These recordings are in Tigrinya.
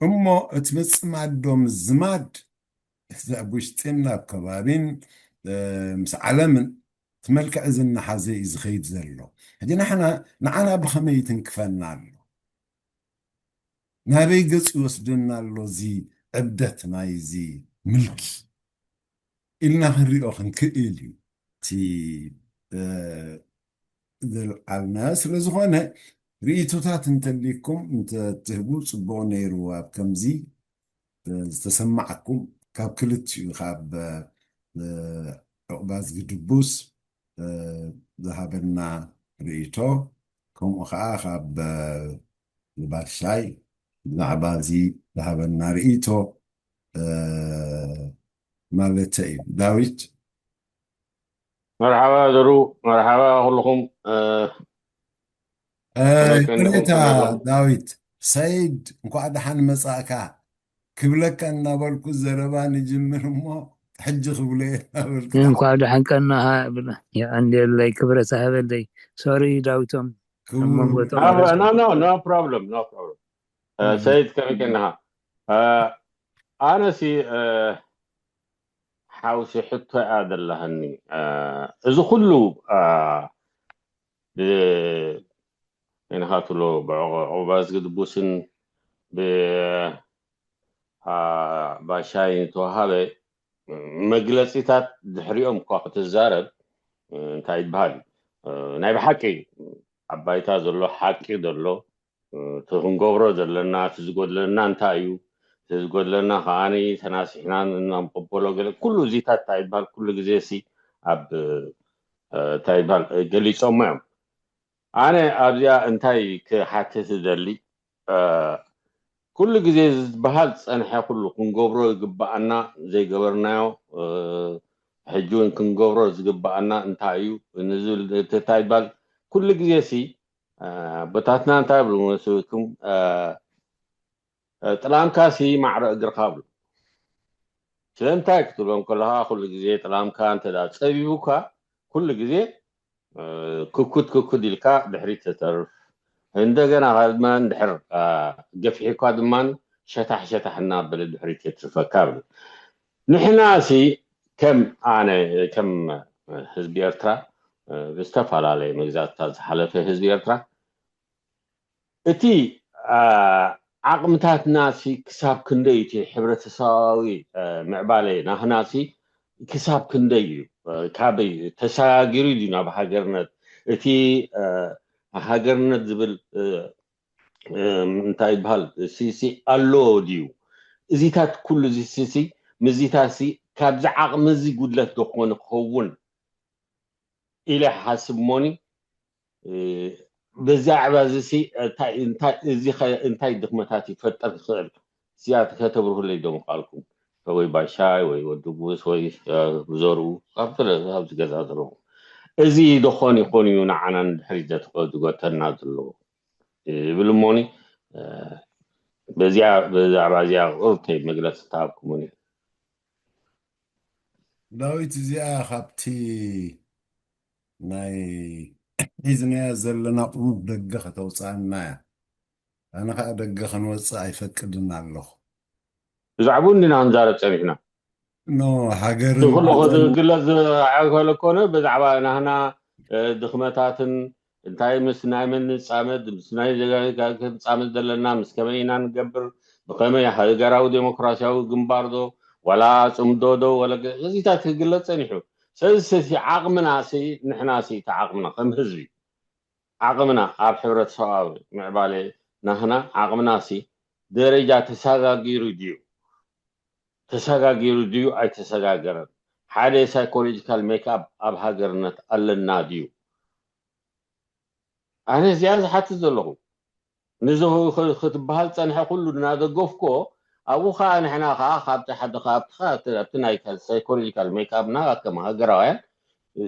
እሞ እቲ ምጽማዶ ምዝማድ እዚ ኣብ ውሽጥን ኣብ ከባቢን ምስ ዓለምን እቲ መልክዕ እዚ እናሓዘ እዩ ዝኸይድ ዘሎ። ሕጂ ንሕና ንዓና ብኸመይ ትንክፈና ኣሎ? ናበይ ገጽ ይወስደና ኣሎ እዚ ዕብደት ናይዚ ምልኪ ኢልና ክንሪኦ ክንክእል እዩ። እቲ ዘልዓልና ስለ ዝኾነ ርእይቶታት እንተሊኩም እንተትህቡ ጽቡቕ ነይሩ። ኣብ ከምዚ ዝተሰማዕኩም ካብ ክልቲኡ ካብ ዑቕባዝጊ ድቡስ ዝሃበና ርእይቶ ከምኡ ከዓ ካብ ባሻይ ብዛዕባ እዚ ዝሃበና ርእይቶ ማለተ እዩ። ዳዊት መርሓባ ዘሩ መርሓባ ኩልኹም። ቅሬታ ዳዊት ሰይድ እንኳዕ ደሓን መጻእካ ክብለካ እናበልኩ ዘረባ ንጅምር እሞ ሕጂ ክብሎ እናበልኩ እንኳዕ ደሓን ቀናኻ ብላ የቀንየለይ ክብረት ሃበለይ። ሶሪ ዳዊቶም ክቡር no problem no problem። ሰይድ ከመይ ቀናኻ? ኣነሲ ሓውሲ ሕቶ እያ ዘለሃኒ። እዚ ኩሉ ብናኻትሎ ብዕቑባዝጊ ድቡስን ብባሻይን ዝተዋሃበ መግለፂታት ድሕሪኦም እኳ ክትዛረብ እንታይ ይበሃል ናይ ብሓቂ ኣብ ባይታ ዘሎ ሓቂ ዘሎ እቲ ክንገብሮ ዘለና እቲ ዝጎድለና እንታይ እዩ እቲ ዝጎድለና ከዓኒ ተናሲሕና እናንቆበሎ ገለ ኩሉ እዚታት እንታይ ይበሃል ኩሉ ግዜ ሲ ኣብ እንታይ ይበሃል ገሊፆሞ እዮም። ኣነ ኣብዚኣ እንታይ ክሓትት ዝደሊ ኩሉ ግዜ ዝበሃል ዝፀንሐ ኩሉ ክንገብሮ ዝግበኣና ዘይገበርናዮ ሕጂ እውን ክንገብሮ ዝግበኣና እንታይ እዩ እንታይ ይበሃል ኩሉ ግዜ ሲ ኣቦታትና እንታይ ይብሉ መስልኩም ጥላምካ ሲ ማዕረ እግርካ ብሉ ስለምንታይ ክትብሎም ከለካ ኩሉ ግዜ ጥላምካ እንተ ጸቢቡካ ኩሉ ግዜ ክኩት ክኩት ኢልካ ድሕሪት ተተርፍ እንደገና ድማ እንድሕር ገፊሕኳ ድማ ሸታሕ ሸታሕ እናበለ ድሕሪት የትርፈካ ብሉ ንሕና ሲ ከም ኣነ ከም ህዝቢ ኤርትራ ብዝተፈላለየ መግዛእትታት ዝሓለፈ ህዝቢ ኤርትራ እቲ ዓቕምታትና ሲ ክሳብ ክንደይ እቲ ሕብረተሰባዊ ምዕባለ ናህና ሲ ክሳብ ክንደይ እዩ ካበይ ተሰጋጊሩ እዩ ናብ ሃገርነት እቲ ሃገርነት ዝብል እንታይ ይበሃል ሲ ኣሎ ድዩ እዚታት ኩሉ እዚ ሲ ምዚታት ሲ ካብዚ ዓቕሚ እዚ ጉድለት ዶ ክኾን ክኸውን ኢለ ሓስብ ሞኒ ብዛዕባ እዚ እንታይ ድኽመታት ይፈጥር ይኽእል እዚኣ ከተብርሁለይ ዶ ምኽኣልኩም ወይ ባሻይ ወይ ወዲ ጉስ ወይ ብዘርኡ ካብዚ ገዛ ዘለኹ እዚ ደኾን ይኾን እዩ ንዓና ንድሕሪት ዝጎተና ዘለዎ ይብል እሞኒ ብዛዕባ እዚኣ ቁርብተይ መግለፂ ተሃብኩሙኒ ዳዊት እዚኣ ካብቲ ናይ ሒዝናያ ዘለና ቁሩብ ደገ ከተውፅኣና እያ ኣነ ከዓ ደገ ክንወፅእ ኣይፈቅድን ኣለኹ ብዛዕባኡ እንዲና ክንዛረብ ፀኒሕና ኖ ሃገር ኩሉ ክግለፅ ዝዓይኮለ ኮነ ብዛዕባ ናህና ድኽመታትን እንታይ ምስ ናይ መን ንፃመድ ምስ ናይ ክንፃመድ ዘለና ምስ ከመይ ኢና ንገብር ብኸመይ ሃገራዊ ዴሞክራሲያዊ ግንባር ዶ ዋላ ፅምዶ ዶ ወለ እዚታት ክግለፅ ፀኒሑ ስለዚ ዓቕምና ንሕና እቲ ዓቕምና ከም ህዝቢ ዓቕምና ኣብ ሕብረተሰባዊ ምዕባለ ናህና ዓቕምና ሲ ደረጃ ተሰጋጊሩ ድዩ ተሰጋጊሩ ድዩ ኣይተሰጋገረን ሓደ ሳይኮሎጂካል ሜክኣፕ ኣብ ሃገርነት ኣለና ድዩ ኣነ እዚኣ ዝሓትት ዘለኹ ንዚ ክትበሃል ፀንሐ ኩሉ እናደገፍኮ ኣብኡ ከዓ ንሕና ከዓ ካብቲ ሓደ ካብቲ ናይ ሳይኮሎጂካል ሜክኣፕና ከም ሃገራውያን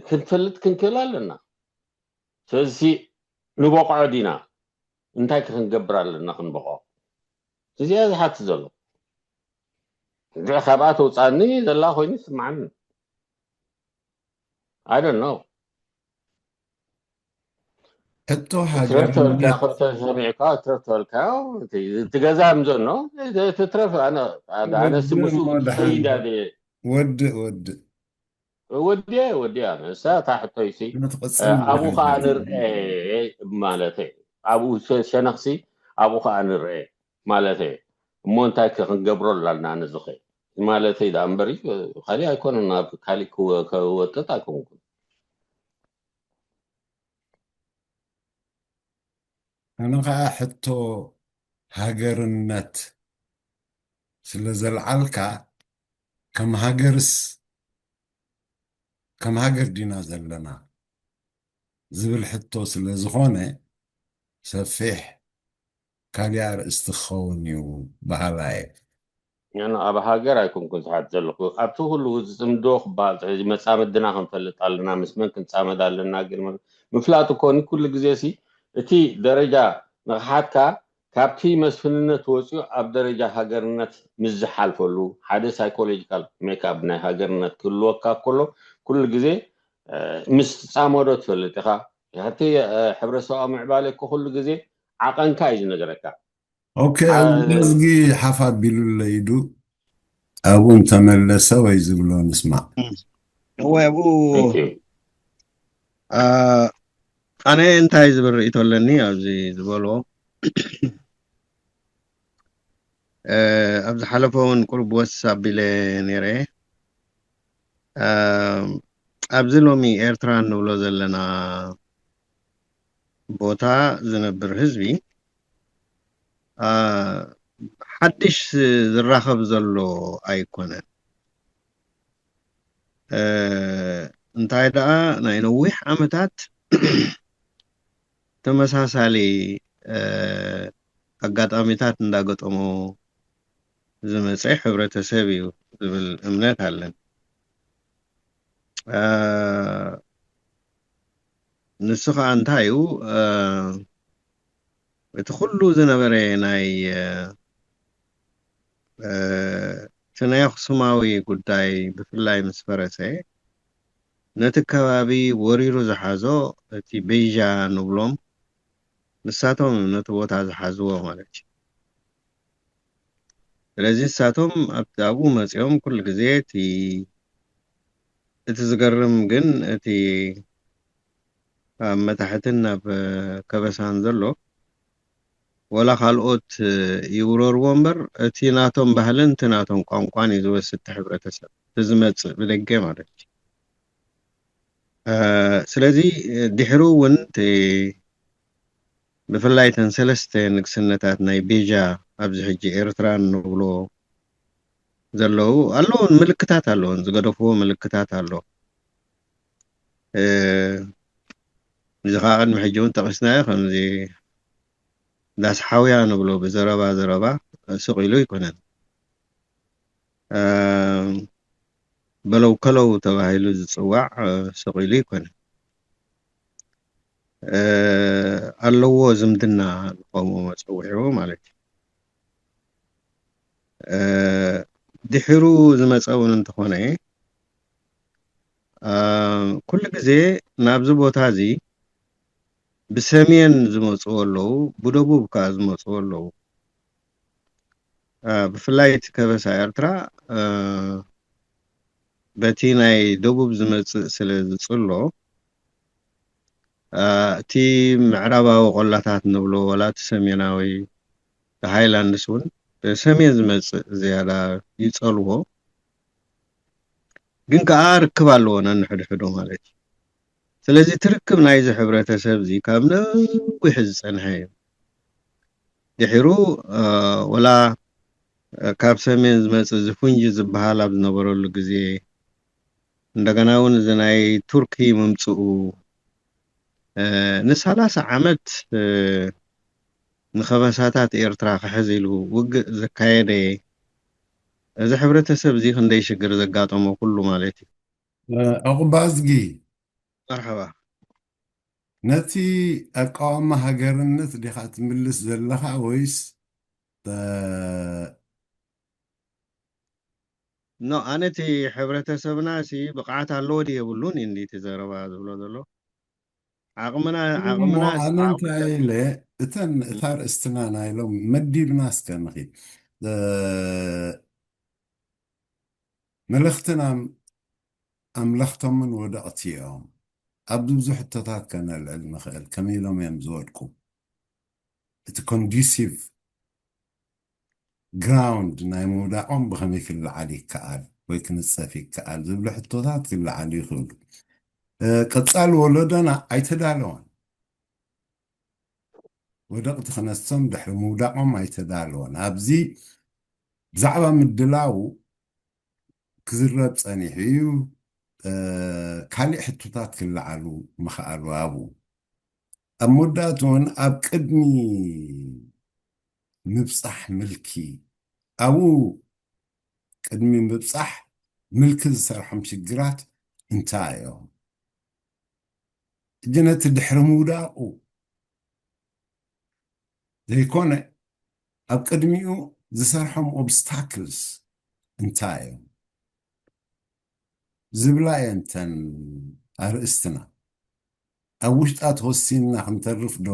ክንፈልጥ ክንክእል ኣለና ስለዚ ንበቕዖ ዲና እንታይ ክንገብር ኣለና ክንበቕዖ እዚኣ ዝሓትት ዘሎ እንድዒ ካብኣ ተውፃኒ ዘላ ኮይኑ ይስምዓኒ I don't know ሕቶ ትረፍ ተበልካ ሃገርነት ክልተ ሰሚዕካ ትረፍ ተበልካ እቲ እቲ ገዛ ምዘኖ ትትረፍ ኣነ ኣነ ኣነ ወድእ ስምሱ እሞ ደሓን ሰይዳ ድየ ወድእ ወድእ ወድየ ወድያ ንሳ እታ ሕቶይሲ ክትቕጽል ኣብኡ ከዓ ማለት ንርአ ማለት እዩ። ኣብኡ ሸ- ሸነኽሲ ኣብኡ ከዓ ንርአ ማለት እዩ። እሞ እንታይ ከ ክንገብሮ ኣላና ነዚ ኸ ማለት እዩ ደኣ እምበር እዩ፣ ካሊእ ኣይኮነን። ኣብ ካሊእ ክወ- ከወጥጥ ኣይኮንኩን። ኣነ ከዓ ሕቶ ሃገርነት ስለ ዘልዓልካ ከም ሃገርስ ከም ሃገር ዲና ዘለና ዝብል ሕቶ ስለ ዝኾነ ሰፊሕ ካሊእ ኣርእስቲ ክኸውን እዩ በሃላይ እየ። ኣነ ኣብ ሃገር ኣይኮንኩን ዝሓት ዘለኹ ኣብቲ ኩሉ ዝፅምዶ ክበሃል ሕዚ መፃምድና ክንፈልጥ ኣለና፣ ምስ መን ክንፃመድ ኣለና። ግን ምፍላጥ እኮ ንኩሉ ግዜ ሲ እቲ ደረጃ ንኽሓትካ ካብቲ መስፍንነት ወፂኡ ኣብ ደረጃ ሃገርነት ምስ ዝሓልፈሉ ሓደ ሳይኮሎጂካል ሜክኣፕ ናይ ሃገርነት ክህልወካ ከሎ ኩሉ ግዜ ምስ ትፃመዶ ትፈልጥ ኢኻ። እቲ ሕብረተሰባዊ ምዕባለ እኮ ኩሉ ግዜ ዓቐንካ እዩ ዝነገረካ። ኦኬ፣ እዝጊ ሓፍ ኣቢሉለይ ዱ ኣብኡ እንተመለሰ ወይ ዝብሎ ንስማዕ። እወ ኣብኡ አ፣ ኣነ እንታይ ዝብል ርእይቶ ኣለኒ ኣብዚ ዝበሎ እ፣ ኣብ ዝሓለፈ እውን ቁሩብ ወስ ኣቢለ ነይረ። እ፣ ኣብዚ ሎሚ ኤርትራ እንብሎ ዘለና ቦታ ዝነብር ህዝቢ እ፣ ሓድሽ ዝራኸብ ዘሎ ኣይኮነን። እ፣ እንታይ ደኣ ናይ ነዊሕ ዓመታት ተመሳሳሊ እ፣ ኣጋጣሚታት እንዳገጠሞ ዝመፀ ሕብረተሰብ እዩ ዝብል እምነት ኣለን። እ፣ ንሱ ከዓ እንታይ እዩ እ፣ እቲ ኩሉ ዝነበረ ናይ እ፣ እ፣ እቲ ናይ ኣኽሱማዊ ጉዳይ ብፍላይ ምስ ፈረሰ ነቲ ከባቢ ወሪሩ ዝሓዞ እቲ ቤይዛ ንብሎም ንሳቶም ነቲ ቦታ ዝሓዝዎ ማለት እዩ። ስለዚ ንሳቶም ኣብቲ ኣብኡ መፂኦም ኩሉ ግዜ እቲ እቲ ዝገርም ግን እቲ ኣብ መታሕትን ኣብ ከበሳን ዘሎ ወላ ካልኦት ይውረርዎ እምበር እቲ ናቶም ባህልን እቲ ናቶም ቋንቋን እዩ ዝወስድ እቲ ሕብረተሰብ እቲ ዝመፅእ ብደገ ማለት እዩ። እ፣ ስለዚ ድሕሩ እውን እቲ ብፍላይ እተን ሰለስተ ንግስነታት ናይ ቤጃ ኣብዚ ሕጂ ኤርትራ እንብሎ ዘለዉ ኣለውን ምልክታት ኣለውን ዝገደፍዎ ምልክታት ኣሎ። እ፣ እዚ ከዓ ቅድሚ ሕጂ እውን ጠቂስናዮ ከምዚ ዳስ ሓውያ ንብሎ ብዘረባ ዘረባ ስቕ ኢሉ ኣይኮነን። እ፣ በለው ከለው ተባሂሉ ዝፅዋዕ እ፣ ስቕ ኢሉ ኣይኮነን። እ፣ ኣለዎ ዝምድና ንኸምኡ መፀውዒኡ ማለት እዩ። እ፣ ድሒሩ ዝመፀ እውን እንተኾነ እ፣ ኩሉ ግዜ ናብዚ ቦታ እዚ ብሰሜን ዝመፅኡ ኣለዉ፣ ብደቡብ ከዓ ዝመፅኡ ኣለዉ። እ፣ ብፍላይ እቲ ከበሳ ኤርትራ እ፣ በቲ ናይ ደቡብ ዝመፅእ ስለ ዝፅሎ እ፣ እቲ ምዕራባዊ ቆላታት ንብሎ ዋላ እቲ ሰሜናዊ ሃይላንድስ እውን ብሰሜን ዝመፅእ ዝያዳ ይፀልዎ። ግን ከዓ ርክብ ኣለዎ ነንሕድሕዱ ማለት እዩ። ስለዚ እቲ ርክብ ናይዚ ሕብረተሰብ እዚ ካብ ነዊሕ ዝፀንሐ እዩ። ድሒሩ እ፣ ወላ እ፣ ካብ ሰሜን ዝመፅእ እዚ ፉንጂ ዝበሃል ኣብ ዝነበረሉ ግዜ እንደገና እውን እዚ ናይ ቱርኪ ምምፅኡ እ፣ ንሰላሳ ዓመት እ፣ ንኸበሳታት ኤርትራ ክሕዝ ኢሉ ውግእ ዘካየደ እዚ ሕብረተሰብ እዚ ክንደይ ሽግር ዘጋጠሞ ኩሉ ማለት እዩ። እ፣ ዕቑባዝጊ መርሓባ። ነቲ ኣቃዋማ ሃገርነት ዲኻ ትምልስ ዘለኻ ወይስ እ፣ ኖ ኣነ እቲ ሕብረተሰብና ሲ ብቕዓት ኣለዎ ድዩ የብሉን እዩ እንዲ እቲ ዘረባ ዝብሎ ዘሎ። ዓቕምና እሞ ዓቕምና ኣነ እንታይ ኢለ እተን እታ ርእስትና ናይሎም መዲብና እስከ ንኺድ መለኽትን ኣምለኽቶምን ወደቕቲ እዮም። ኣብዚ ብዙሕ ሕቶታት ከነልዕል ንኽእል። ከመይ ኢሎም እዮም ዝወድቁ? እቲ ኮንዱሲቭ ግራውንድ ናይ ምውዳቖም ብኸመይ ክለዓል ይከኣል ወይ ክንጸፍ ይከኣል ዝብሉ ሕቶታት ክለዓሉ ይኽእሉ። ቀጻሊ ወለዶና ኣይተዳለወን። ወደቕቲ ክነሶም ድሕሪ ምውዳቖም ኣይተዳለወን። ኣብዚ ብዛዕባ ምድላው ክዝረብ ጸኒሑ እዩ። ካሊእ ሕቶታት ክለዓሉ ምኽኣሉ ኣብኡ ኣብ መወዳእቱ እውን ኣብ ቅድሚ ምብጻሕ ምልኪ ኣብኡ ቅድሚ ምብጻሕ ምልኪ ዝሰርሖም ሽግራት እንታይ እዮም? ሕጂ ነቲ ድሕሪ ምውዳቑ ዘይኮነ ኣብ ቅድሚኡ ዝሰርሖም ኦብስታክልስ እንታይ እዮም ዝብላ እየን እተን ኣርእስትና። ኣብ ውሽጣ ተወሲንና ክንተርፍ ዶ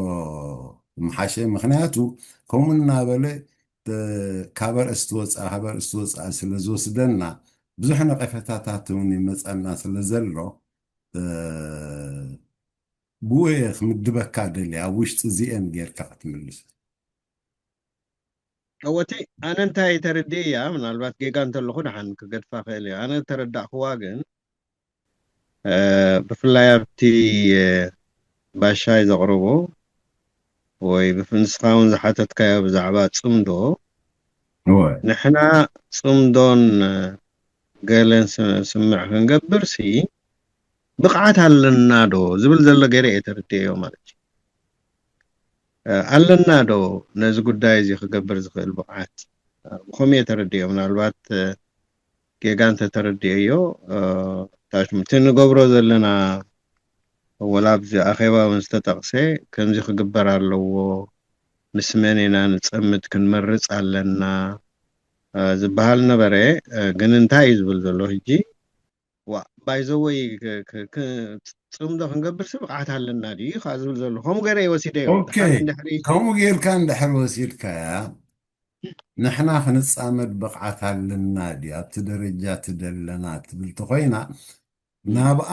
ምሓሸ? ምኽንያቱ ከምኡ እናበለ ካብ ኣርእስቲ ወፃ ካብ ኣርእስቲ ወፃ ስለ ዝወስደና ብዙሕ ነቐፈታታት እውን ይመፀና ስለ ዘሎ ብኡ እየ ክምድበካ ደልየ ኣብ ውሽጢ እዚአን ጌርካ ክትምልስ። እወቲ ኣነ እንታይ ተረድእ እያ ምናልባት ጌጋ እንተለኹ ደሓን ክገድፋ ክእል እየ ኣነ ተረዳእክዋ ግን ብፍላይ ኣብቲ ባሻይ ዘቕርቦ ወይ ብፍንስኻ እውን ዝሓተትካዮ ብዛዕባ ፅምዶ ንሕና ፅምዶን ገለን ስምዕ ክንገብር ሲ ብቕዓት ኣለና ዶ ዝብል ዘሎ ገይረ እየ ተረድኤዮ ማለት እዩ። ኣለና ዶ ነዚ ጉዳይ እዚ ክገብር ዝኽእል ብቕዓት ብኸምኡ እየ ተረድኤዮ። ምናልባት ጌጋ እንተተረድኤዮ ታሽሙ እቲ ንገብሮ ዘለና ወላ ኣብዚ ኣኼባ እውን ዝተጠቕሰ ከምዚ ክግበር ኣለዎ ምስ መን ኢና ንፀምድ ክንመርፅ ኣለና ዝበሃል ነበረ። ግን እንታይ እዩ ዝብል ዘሎ ሕጂ ዋ ባይዘወይ ፅምዶ ክንገብርሲ ብቕዓት ኣለና ድዩ ከዓ ዝብል ዘሎ ከምኡ ገይረ ይወሲደዮ ድሓር እንድሕሪ ከምኡ ጌርካ እንድሕር ወሲድካያ ንሕና ክንፃመድ ብቕዓት ኣለና ድዩ ኣብቲ ደረጃ ትደለና ትብል ተኮይና ናብኣ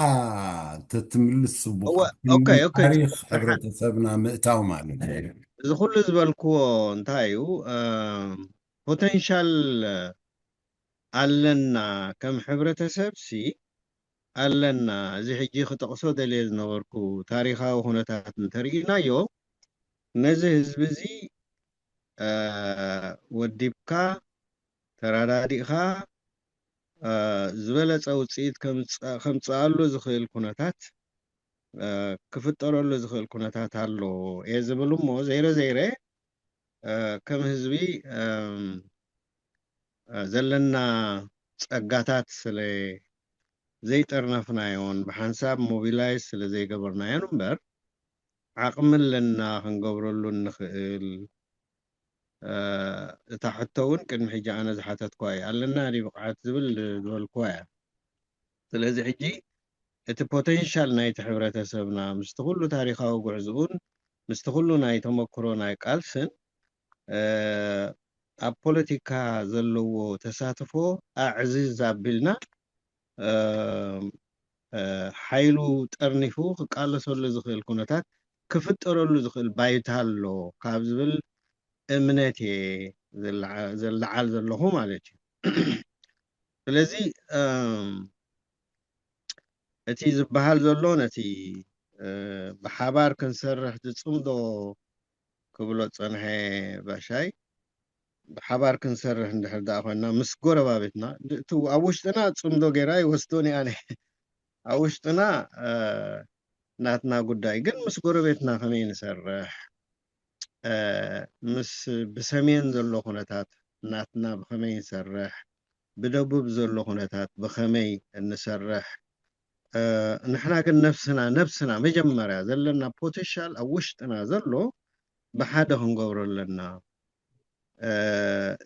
ተትምልስ ጽቡቕ እወ ክንዲ ኦኬ ኦኬ ታሪኽ ጽቡቕ ደሓን ሕብረተሰብና ምእታው ማለት እዩ። እዚ ኩሉ ዝበልክዎ እንታይ እዩ ፖቴንሻል ኣለና ከም ሕብረተሰብ ሲ ኣለና እዚ ሕጂ ክጠቕሶ ደልየ ዝነበርኩ ታሪኻዊ ኩነታት እንተርኢናዮ ነዚ ህዝቢ እዚ ወዲብካ ተረዳዲእኻ ዝበለፀ ውፅኢት ከምፅኣሉ ዝኽእል ኩነታት ክፍጠረሉ ዝኽእል ኩነታት ኣሎ እየ ዝብል እሞ ዘይረ ዘይረ ከም ህዝቢ ዘለና ፀጋታት ስለ ዘይጠርነፍናዮን ብሓንሳብ ሞቢላይዝ ስለ ዘይገበርናዮን እምበር ዓቕሚ ኣለና ክንገብረሉ እንኽእል እታ ሕቶ እውን ቅድሚ ሕጂ ኣነ ዝሓተትኳ እዩ ኣለና ድዩ ብቕዓት ዝብል ዝበልክዋ እያ ስለዚ ሕጂ እቲ ፖቴንሻል ናይቲ ሕብረተሰብና ምስቲ ኩሉ ታሪኻዊ ጉዕዝኡን ምስቲ ኩሉ ናይ ተመክሮ ናይ ቃልስን ኣብ ፖለቲካ ዘለዎ ተሳትፎ ኣዕዝዝ ኣቢልና ሓይሉ ጠርኒፉ ክቃለሰሉ ዝኽእል ኩነታት ክፍጠረሉ ዝኽእል ባይታ ኣሎ ካብ ዝብል እምነት እየ ዘለዓል ዘለኹ ማለት እዩ። ስለዚ እቲ ዝበሃል ዘሎ ነቲ ብሓባር ክንሰርሕ ዝፅምዶ ክብሎ ዝፀንሐ ባሻይ ብሓባር ክንሰርሕ እንድሕር ደኣ ኮይና ምስ ጎረባቤትና እቲ ኣብ ውሽጥና ፅምዶ ገይራ ይወስዶን እያ ኣነ ኣብ ውሽጥና ናትና ጉዳይ ግን ምስ ጎረቤትና ከመይ ንሰርሕ ምስ ብሰሜን ዘሎ ኩነታት ናትና ብኸመይ ንሰርሕ ብደቡብ ዘሎ ኩነታት ብኸመይ እንሰርሕ ንሕና ግን ነብስና ነብስና መጀመርያ ዘለና ፖቴንሻል ኣብ ውሽጥና ዘሎ ብሓደ ክንገብሮ ኣለና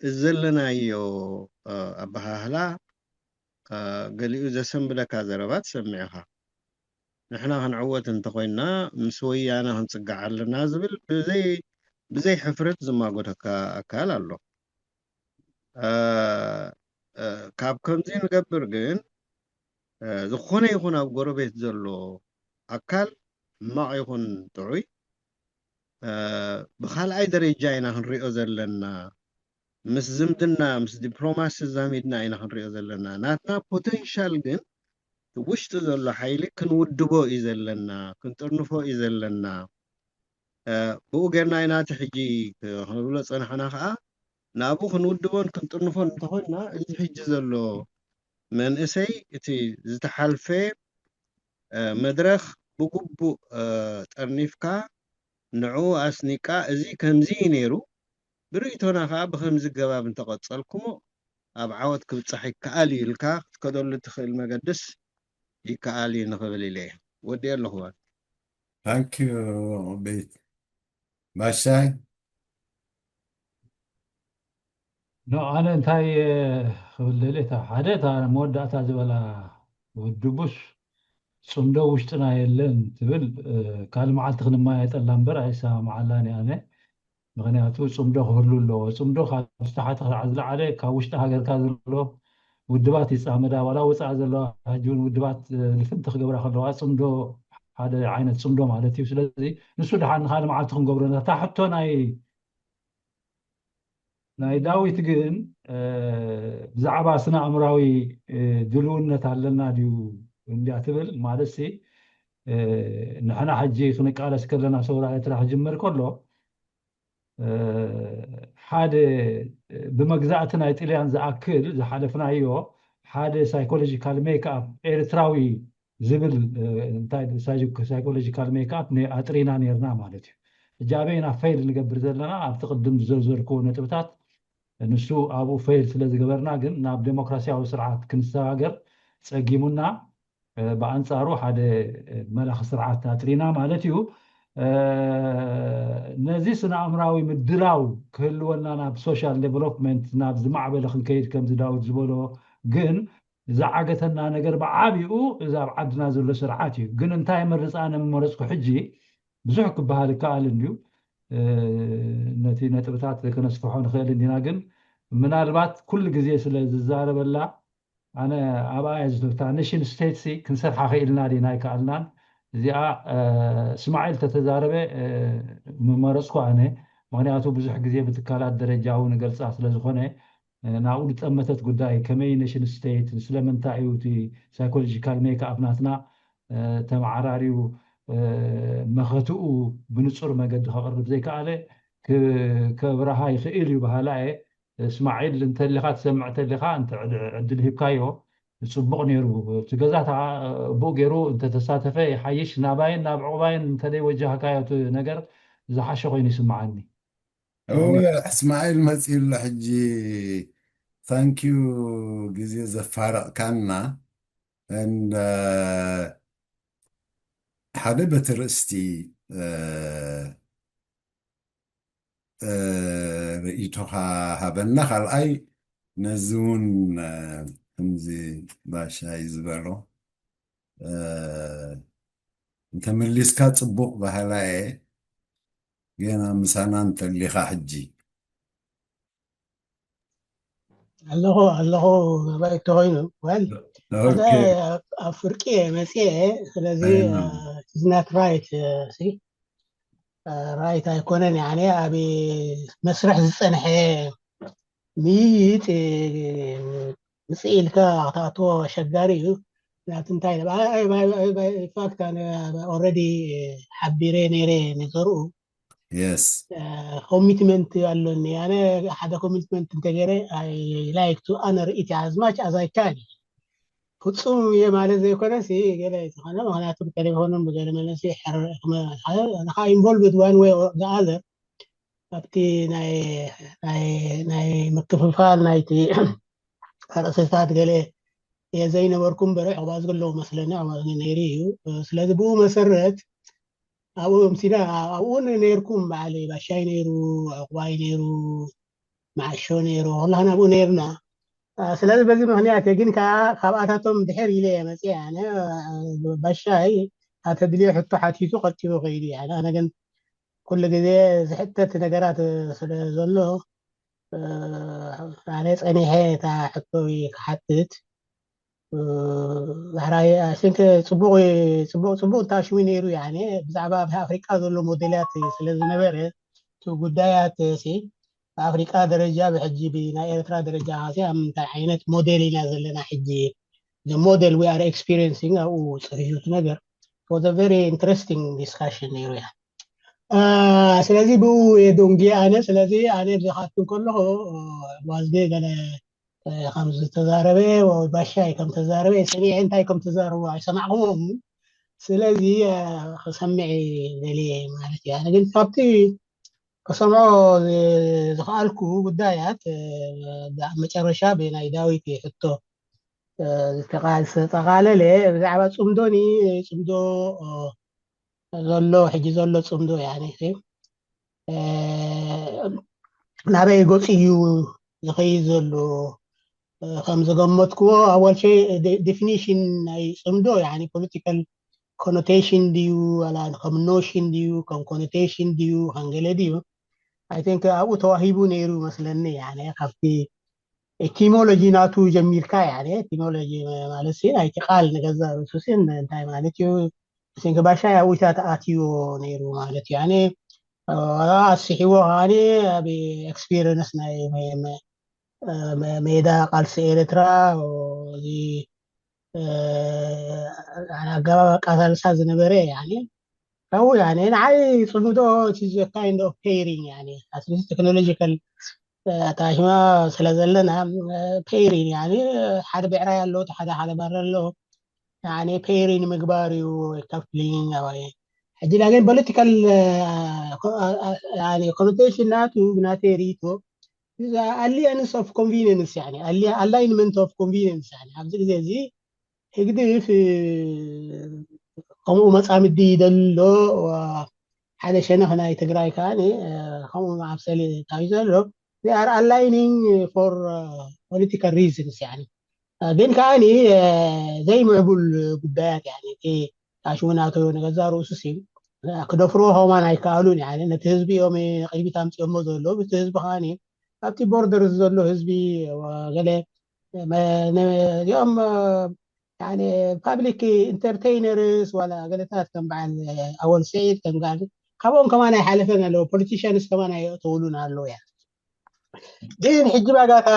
እዚ ዘለናዮ ኣበሃህላ ገሊኡ ዘሰንብደካ ዘረባ ትሰምዕ ኢኻ ንሕና ክንዕወት እንተኾይንና ምስ ወያነ ክንጽጋዕ ኣለና ዝብል ብዘይ ብዘይ ሕፍረት ዝማጎተካ ኣካል ኣሎ። ካብ ከምዚ ንገብር ግን ዝኾነ ይኹን ኣብ ጎረቤት ዘሎ ኣካል ሕማቕ ይኹን ጥዑይ ብኻልኣይ ደረጃ ኢና ክንሪኦ ዘለና። ምስ ዝምድና ምስ ዲፕሎማሲ ዛሚድና ኢና ክንሪኦ ዘለና። ናትና ፖቴንሻል ግን ውሽጢ ዘሎ ሓይሊ ክንውድቦ እዩ ዘለና፣ ክንጥርንፎ እዩ ዘለና። ብኡ ጌርና ኢና እቲ ሕጂ ክንብሎ ጸናሕና። ከኣ ናብኡ ክንውድቦን ክንጥርንፎን እንተኾንና እዚ ሕጂ ዘሎ መንእሰይ እቲ ዝተሓልፈ መድረኽ ብግቡእ ጠርኒፍካ ንዕኡ ኣስኒቃ እዚ ከምዚ እዩ ነይሩ፣ ብርእይቶና ከኣ ብከምዚ ገባብ እንተቐጸልኩሞ ኣብ ዓወት ክብጻሕ ይከኣል እዩ ኢልካ ክትከደሉ ትኽእል መገድስ ይከኣል እዩ ንኽብል ኢለ እየ። ወዲኤ ኣለኹ። ታንኪዩ ቤት ባሻይ። ኖ ኣነ እንታይ ክብል ደልየ፣ እታ ሓደ እታ መወዳእታ ዝበላ ውድቡስ ጽምዶ ውሽጥና የለን ትብል ካልእ መዓልቲ ክንማየጠላ እምበር ኣይሰማማዓላን እየ ኣነ። ምኽንያቱ ጽምዶ ክህሉ ኣለዎ። ጽምዶ ካብ ዝተሓተ ክሳዕ ዝለዓለ ካብ ውሽጢ ሃገርካ ዘሎ ውድባት ይጻመዳ። ዋላ ወጻኢ ዘለዋ ሕጂ እውን ውድባት ልፍንቲ ክገብራ ከለዋ ጽምዶ ሓደ ዓይነት ጽምዶ ማለት እዩ። ስለዚ ንሱ ደሓን ንካልእ መዓልቲ ክንገብሮ ኢና። እታ ሕቶ ናይ ናይ ዳዊት ግን ብዛዕባ ስነ ኣእምራዊ ድልውነት ኣለና ድዩ እንድያ ትብል ማለት ሲ ንሕና ሕጂ ክንቃለስ ከለና ሰውራ ኤርትራ ክጅምር ከሎ ሓደ ብመግዛእቲ ናይ ጥልያን ዝኣክል ዝሓለፍናዮ ሓደ ሳይኮሎጂካል ሜክኣፕ ኤርትራዊ ዝብል እንታይ ሳይኮሎጂካል ሜክኣፕ ኣጥሪና ነርና ማለት እዩ። ሕጂ ኣበይና ፌል ንገብር ዘለና ኣብቲ ቅድም ዝዘርዘርክዎ ነጥብታት ንሱ ኣብኡ ፌል ስለ ዝገበርና ግን ናብ ዴሞክራሲያዊ ስርዓት ክንሰጋገር ጸጊሙና ብኣንጻሩ ሓደ መላኺ ስርዓት ኣጥሪና ማለት እዩ። ነዚ ስነ ኣእምራዊ ምድላው ክህልወና ናብ ሶሻል ዴቨሎፕመንት ናብ ዝማዕበለ ክንከይድ ከምዚ ዳዊት ዝበሎ ግን ዝዓገተና ነገር ብዓቢኡ እዚ ኣብ ዓድና ዘሎ ስርዓት እዩ። ግን እንታይ መርፃ ነመረፅኩ ሕጂ ብዙሕ ክበሃል ይከኣል እንድዩ። ነቲ ነጥብታት ከነስፍሖ ንኽእል እንዲና ግን ምናልባት ኩሉ ግዜ ስለ ዝዛረበላ ኣነ ኣብኣ እየ ዝፍታ። ኔሽን ስቴትስ ክንሰርሓ ክኢልና ዲና ኣይከኣልናን። እዚኣ እስማዒል ተተዛረበ ምመረፅኩ ኣነ። ምክንያቱ ብዙሕ ግዜ ብትካላት ደረጃ እውን ገልፃ ስለ ዝኾነ ናብኡ ዝጠመተት ጉዳይ ከመይ ኔሽን ስቴት ስለምንታይ እዩ እቲ ሳይኮሎጂካል ሜክኣፕ ናትና ተመዓራርዩ መኸትኡ ብንፁር መገዲ ከቕርብ ዘይከኣለ ከብረሃ ይኽእል እዩ በሃላ እየ። እስማዒል እንተሊኻ ትሰምዕ ተሊኻ እንተ ዕድል ሂብካዮ ፅቡቕ ነይሩ። እቲ ገዛ ብኡ ገይሩ እንተተሳተፈ ይሓይሽ። ናባይን ናብ ዕቑባይን እንተደይ ወጃህካዮ እቲ ነገር ዝሓሸ ኮይኑ ይስምዓኒ። እስማዒል መፂኡ ኣሎ ሕጂ። ታንኪዩ ግዜ ዘፋረቕካና። ሓደ በቲ ርእስቲ ርእይቶኻ ሃበና። ካልኣይ ነዚ እውን ከምዚ ባሻይ ዝበሎ እንተመሊስካ ፅቡቕ ባህላ እየ። ገና ምሳና እንተሊኻ ሕጂ ኣለኹ ኣለኹ ባይ ተኮይኑ ወል ሓደ ኣብ ፍርቂ እየ መፅየ። ስለዚ it's not right ራይት ኣይኮነን። ያኔ ኣብ መስርሕ ዝፀንሐ ምይይጥ ምፅእ ኢልካ ክትኣትዎ ኣሸጋሪ እዩ። ናብቲ እንታይ ኢለ- ኣይ- ኣይ- ኣይ- ኣይ- ፋክት ኣነ ኦልሬዲ ሓቢረ ነይረ ንዘርኡ የስ ኮሚትመንት ኣሎኒ። ኣነ ሓደ ኮሚትመንት እንተገይረ ኣይ ላይክ ቱ ኣነር ኢት ኣዝ ማች ኣዝ ኣይ ካን። ፍፁም እየ ማለት ዘይኮነ ሲ ገለ ዝኾነ ምክንያቱ ብቴሌፎንን ብገለ መለሲ ንካ ኢንቮልቭድ ዋን ወይ ዘኣዘር ኣብቲ ናይ ናይ ናይ ምክፍፋል ናይቲ ርእስታት ገለ እየ ዘይነበርኩ እምበር ዕቑባ ዝግለዉ መስለኒ ዕቑባ ነይሩ እዩ። ስለዚ ብኡ መሰረት ኣብኡ ኣምሲና ኣብኡ ነይርኩም በዓል ባሻይ ነይሩ ዕቑባይ ነይሩ መዓሾ ነይሩ ኩላህና ኣብኡ ነይርና። ስለዚ በዚ ምክንያት እየ ግን ከዓ ካብኣታቶም ድሕር ኢለ እየ መፅየ ኣነ ባሻይ ኣተድልዮ ሕቶ ሓቲቱ ቀልጢፉ ከይዱ። ያኒ ኣነ ግን ኩሉ ግዜ ዝሕተት ነገራት ስለ ዘሎ ኣነ ጸኒሐ እታ ሕቶ ክሓትት። ዳሕራይ ኣሽንክ ጽቡቕ ጽቡቕ ጽቡቕ እንታሽሙ ነይሩ። ያኒ ብዛዕባ ኣብ ኣፍሪቃ ዘሎ ሞዴላት ስለ ዝነበረ እቲ ጉዳያት ሲ ኣፍሪቃ ደረጃ ብሕጂ ብናይ ኤርትራ ደረጃ ሲ ኣብ ምንታይ ዓይነት ሞዴል ኢና ዘለና ሕጂ? The model we are experiencing ኣብኡ ጽሒፉ ነገር for the very interesting discussion ነይሩ። ያ ስለዚ ብኡ የደንጉየ ኣነ። ስለዚ ኣነ ብዝኻትኩ ከለኹ ዋዝጌ ገለ ከም ዝተዛረበ ወይ ባሻይ ከም ተዛረበ ሰሚዐ እንታይ ከም ተዛረቡ ኣይሰማዕኩዎም። ስለዚ ክሰምዕ ደልየ ማለት እዩ። ኣነ ግን ካብቲ ክሰምዖ ዝኸኣልኩ ጉዳያት መጨረሻ ብናይ ዳዊት ሕቶ ዝተጠቓለለ ብዛዕባ ፅምዶኒ ፅምዶ ዘሎ ሕጂ ዘሎ ፅምዶ ያኒ ናበይ ገፂ እዩ ዝኸይድ ዘሎ ከም ዝገመትክዎ ኣወል ሸይ ዴፊኒሽን ናይ ፅምዶ ያኒ ፖለቲካል ኮኖቴሽን ድዩ ዋላ ከም ኖሽን ድዩ ከም ኮኖቴሽን ድዩ ከንገለ ድዩ I think ኣብኡ ተዋሂቡ ነይሩ መስለኒ ያኒ ካብቲ ኤቲሞሎጂ ናቱ ጀሚርካ ያኒ ኤቲሞሎጂ ማለት ሲ ናይቲ ቃል ንገዛ ርእሱ ሲ እንታይ ማለት እዩ I think ባሻይ ኣብኡ ተኣትዮ ነይሩ ማለት እዩ ያኒ ኣስሒዎ ከዓኒ ኣብ ኤክስፒሪንስ ናይ ሜዳ ቃልሲ ኤርትራ እዚ ኣገባብ ኣቃሳልሳ ዝነበረ ያኒ ካብኡ ያኒ ንዓይ ፅምዶ kind of pairing ያኒ ኣትሊስት ቴክኖሎጂካል ኣታሽማ ስለ ዘለና pairing ያኒ ሓደ ብዕራይ ኣሎ ሓደ ሓደ ባር ኣሎ ያኒ pairing ምግባር እዩ ወይ coupling ወይ ሕጂ ላገን ፖለቲካል ኮኖቴሽን ናቱ ብናተይ ሪኢቶ ኣሊያንስ ኦፍ ኮንቪኒንስ ኣላይንመንት ኦፍ ኮንቪኒንስ ኣብዚ ግዜ እዚ ህግድፍ ከምኡ መፃምዲ ይደሎ ሓደ ሸነኽ ናይ ትግራይ ከዓ ከምኡ መዓብሰሊ ታዩ ዘሎ they are aligning for political reasons ግን ከዓ ዘይምዕቡል ጉዳያት እቲ ታሽሙ ናቶ ንገዛ ርእሱ ሲ ክደፍርዎ ከማን ኣይከኣሉን ነቲ ህዝቢ እዮም ቅድሚት ኣምፅኦሞ ዘለዉ እቲ ህዝቢ ከዓ ኣብቲ ቦርደር ዘሎ ህዝቢ ገለ እዚኦም ፓብሊክ ኢንተርቴይነርስ ዋላ ገለታት ከም በዓል ኣወል ስዒድ ከም ጋር ካብኦም ከማን ኣይሓለፈን ኣለዎ ፖለቲሽያንስ ከማን ኣይእተውሉን ኣለዉ ያ ግን ሕጂ ባጋታ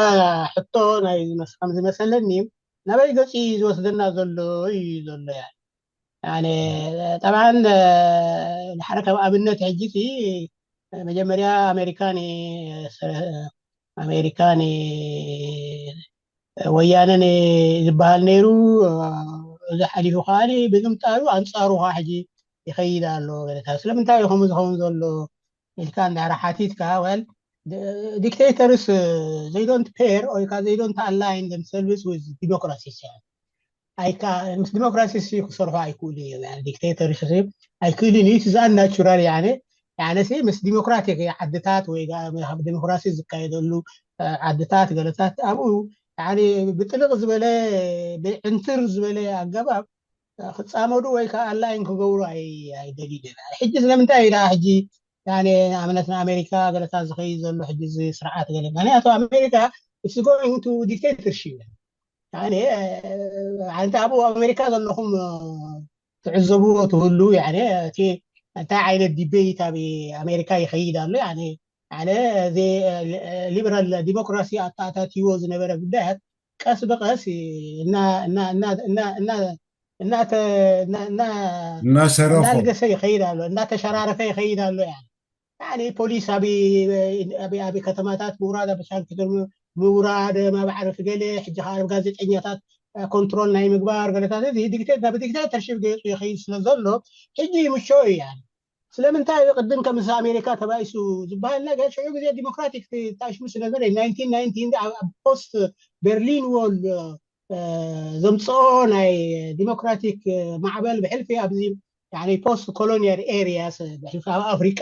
ሕቶ ናይ ከም ዝመሰለኒ ናበይ ገፂ ዝወስደና ዘሎ እዩ ዘሎ ያ ጠብዓን ሓደ ካብ ኣብነት ሕጂ መጀመርያ ኣሜሪካን ኣሜሪካን ወያነን ዝበሃል ነይሩ እዚ ሓሊፉ ከዓ ብግምጣሉ ኣንፃሩ ከዓ ሕጂ ይኸይድ ኣሎ ገለታት ስለምንታይ እዩ ከምኡ ዝኸውን ዘሎ ኢልካ እንዳራ ሓቲትካ well dictators they don't pair ወይ ከዓ they don't align themselves with democracy ኣይካ ምስ ዲሞክራሲ ሲ ክሰርሑ ኣይክእሉ እዮም ዲክቴተርሽፕ ኣይክእልን እዩ ትዛን ናቹራል ያነ ያነ ሲ ምስ ዲሞክራቲክ ዓድታት ወይ ዲሞክራሲ ዝካየደሉ ዓድታት ገለታት ኣብኡ ብጥልቕ ዝበለ ብዕንትር ዝበለ ኣገባብ ክፃመዱ ወይ ከዓ ኣላይን ክገብሩ ኣይደልዩ ሕጂ ስለምንታይ ኢላ ሕጂ ንኣብነት ንኣሜሪካ ገለታት ዝኸይድ ዘሎ ሕጂ እዚ ስርዓት ገለ ምክንያቱ ኣሜሪካ it's going to dictatorship ሓንቲ ኣብኡ ኣሜሪካ ዘለኹም ትዕዘብዎ ትህሉ እቲ እንታይ ዓይነት ዲቤት ኣብ ኣሜሪካ ይኸይድ ኣሎ ሊበራል ዲሞክራሲ ኣተኣታትይዎ ዝነበረ ጉዳያት ቀስ ብቀስ እናልገሰ ይኸይድ ኣሎ እናተሸራረፈ ይኸይድ ኣሎ ያ ፖሊስ ኣብ ከተማታት ምውራድ ኣብ ሻንክትር ምውራድ ማባዕረፊ ገለ ሕጂ ከዓ ኣብ ጋዜጠኛታት ኮንትሮል ናይ ምግባር ገለታት ዲክቴተርሽፕ ገይፁ ይኸይድ ስለ ዘሎ ሕጂ ይምሾ እዩ ስለምንታይ ቅድም ከም ኣሜሪካ ተባኢሱ ዝበሃል ነገር ሽዑ ግዜ ዲሞክራቲክ ታሽሙ ስለዘለ ፖስት በርሊን ዎል ዘምፅኦ ናይ ዲሞክራቲክ ማዕበል ብሕልፊ ኣብዚ ፖስት ኮሎኒያል ኤሪያስ ብሕልፊ ኣብ ኣፍሪቃ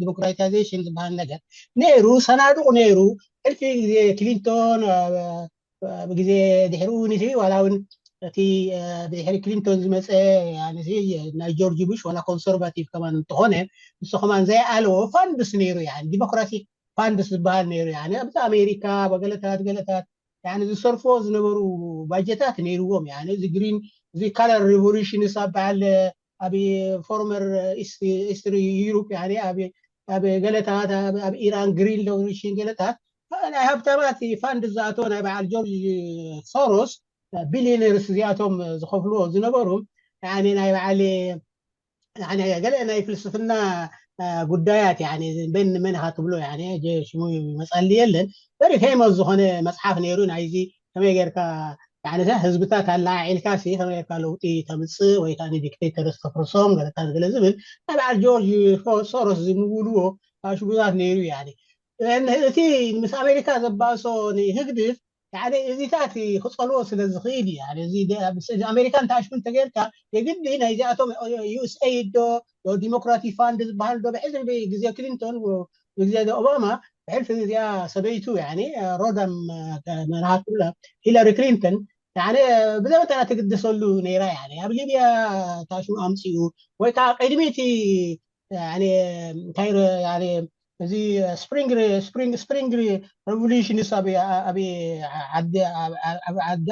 ዲሞክራታይዜሽን ዝበሃል ነገር ነይሩ ሰናዱቅ ነይሩ ሕልፊ ግዜ ክሊንቶን ግዜ ድሕሪኡ ንሲ ዋላ እውን እቲ ድሕሪ ክሊንቶን ዝመፀ ናይ ጆርጅ ቡሽ ዋላ ኮንሰርቫቲቭ ከማን እንተኾነ ንሱ ከማን ዘይኣለዎ ፋንድስ ነይሩ ያ ዲሞክራቲክ ፋንድስ ዝበሃል ነይሩ ያ ኣብዚ ኣሜሪካ ገለታት ገለታት ዝሰርፎ ዝነበሩ ባጀታት ነይርዎም ያ እዚ ግሪን እዚ ካለር ሪቮሉሽንስ ኣብ በዓል ኣብ ፎርመር ኢስትሪ ዩሮፕ ኣብ ገለታት ኣብ ኢራን ግሪን ሪቮሉሽን ገለታት ናይ ሃብታማት ፋንድ ዝኣተወ ናይ በዓል ጆርጅ ሶሮስ ቢሊዮነርስ እዚኣቶም ዝኸፍልዎ ዝነበሩ ናይ በዓል ገለ ናይ ፍልስፍና ጉዳያት በን መን ኢኻ ትብሎ ሽሙ ይመፀሊ የለን በሪ ፌመስ ዝኾነ መፅሓፍ ነይሩ ናይዚ ከመይ ጌርካ ህዝብታት ኣላዓዒልካ ከመይ ጌርካ ለውጢ ተምፅእ ወይ ከዓ ዲክቴተርስ ተፍርሶም ገለታት ገለ ዝብል ናይ በዓል ጆርጅ ሶሮስ ዝምውልዎ ሽሙታት ነይሩ ያ እቲ ምስ ኣሜሪካ ዘባእሶ ንህግድፍ እዚታት ክፀልዎ ስለ ዝኽእል እዩ ኣሜሪካ እንተኣሽሙ እንተጌርካ የግዲ ናይዚኣቶም ዩኤስኤይድ ዶ ዲሞክራቲክ ፋንድ ዝበሃል ዶ ብሕዝቢ ግዜ ክሊንቶን ግዜ ኦባማ ብሕልፊ እዚኣ ሰበይቱ ሮዳም መርሃ ክብላ ሂለሪ ክሊንተን ብዘመተና ትግደሰሉ ነይራ ኣብ ሊብያ ታሽሙ ኣምፅኡ ወይ ከዓ ቅድሚቲ እንታይ እዚ ስፕሪንግ ስፕሪንግ ስፕሪንግ ሬቮሉሽንስ ኣብ ዓዲ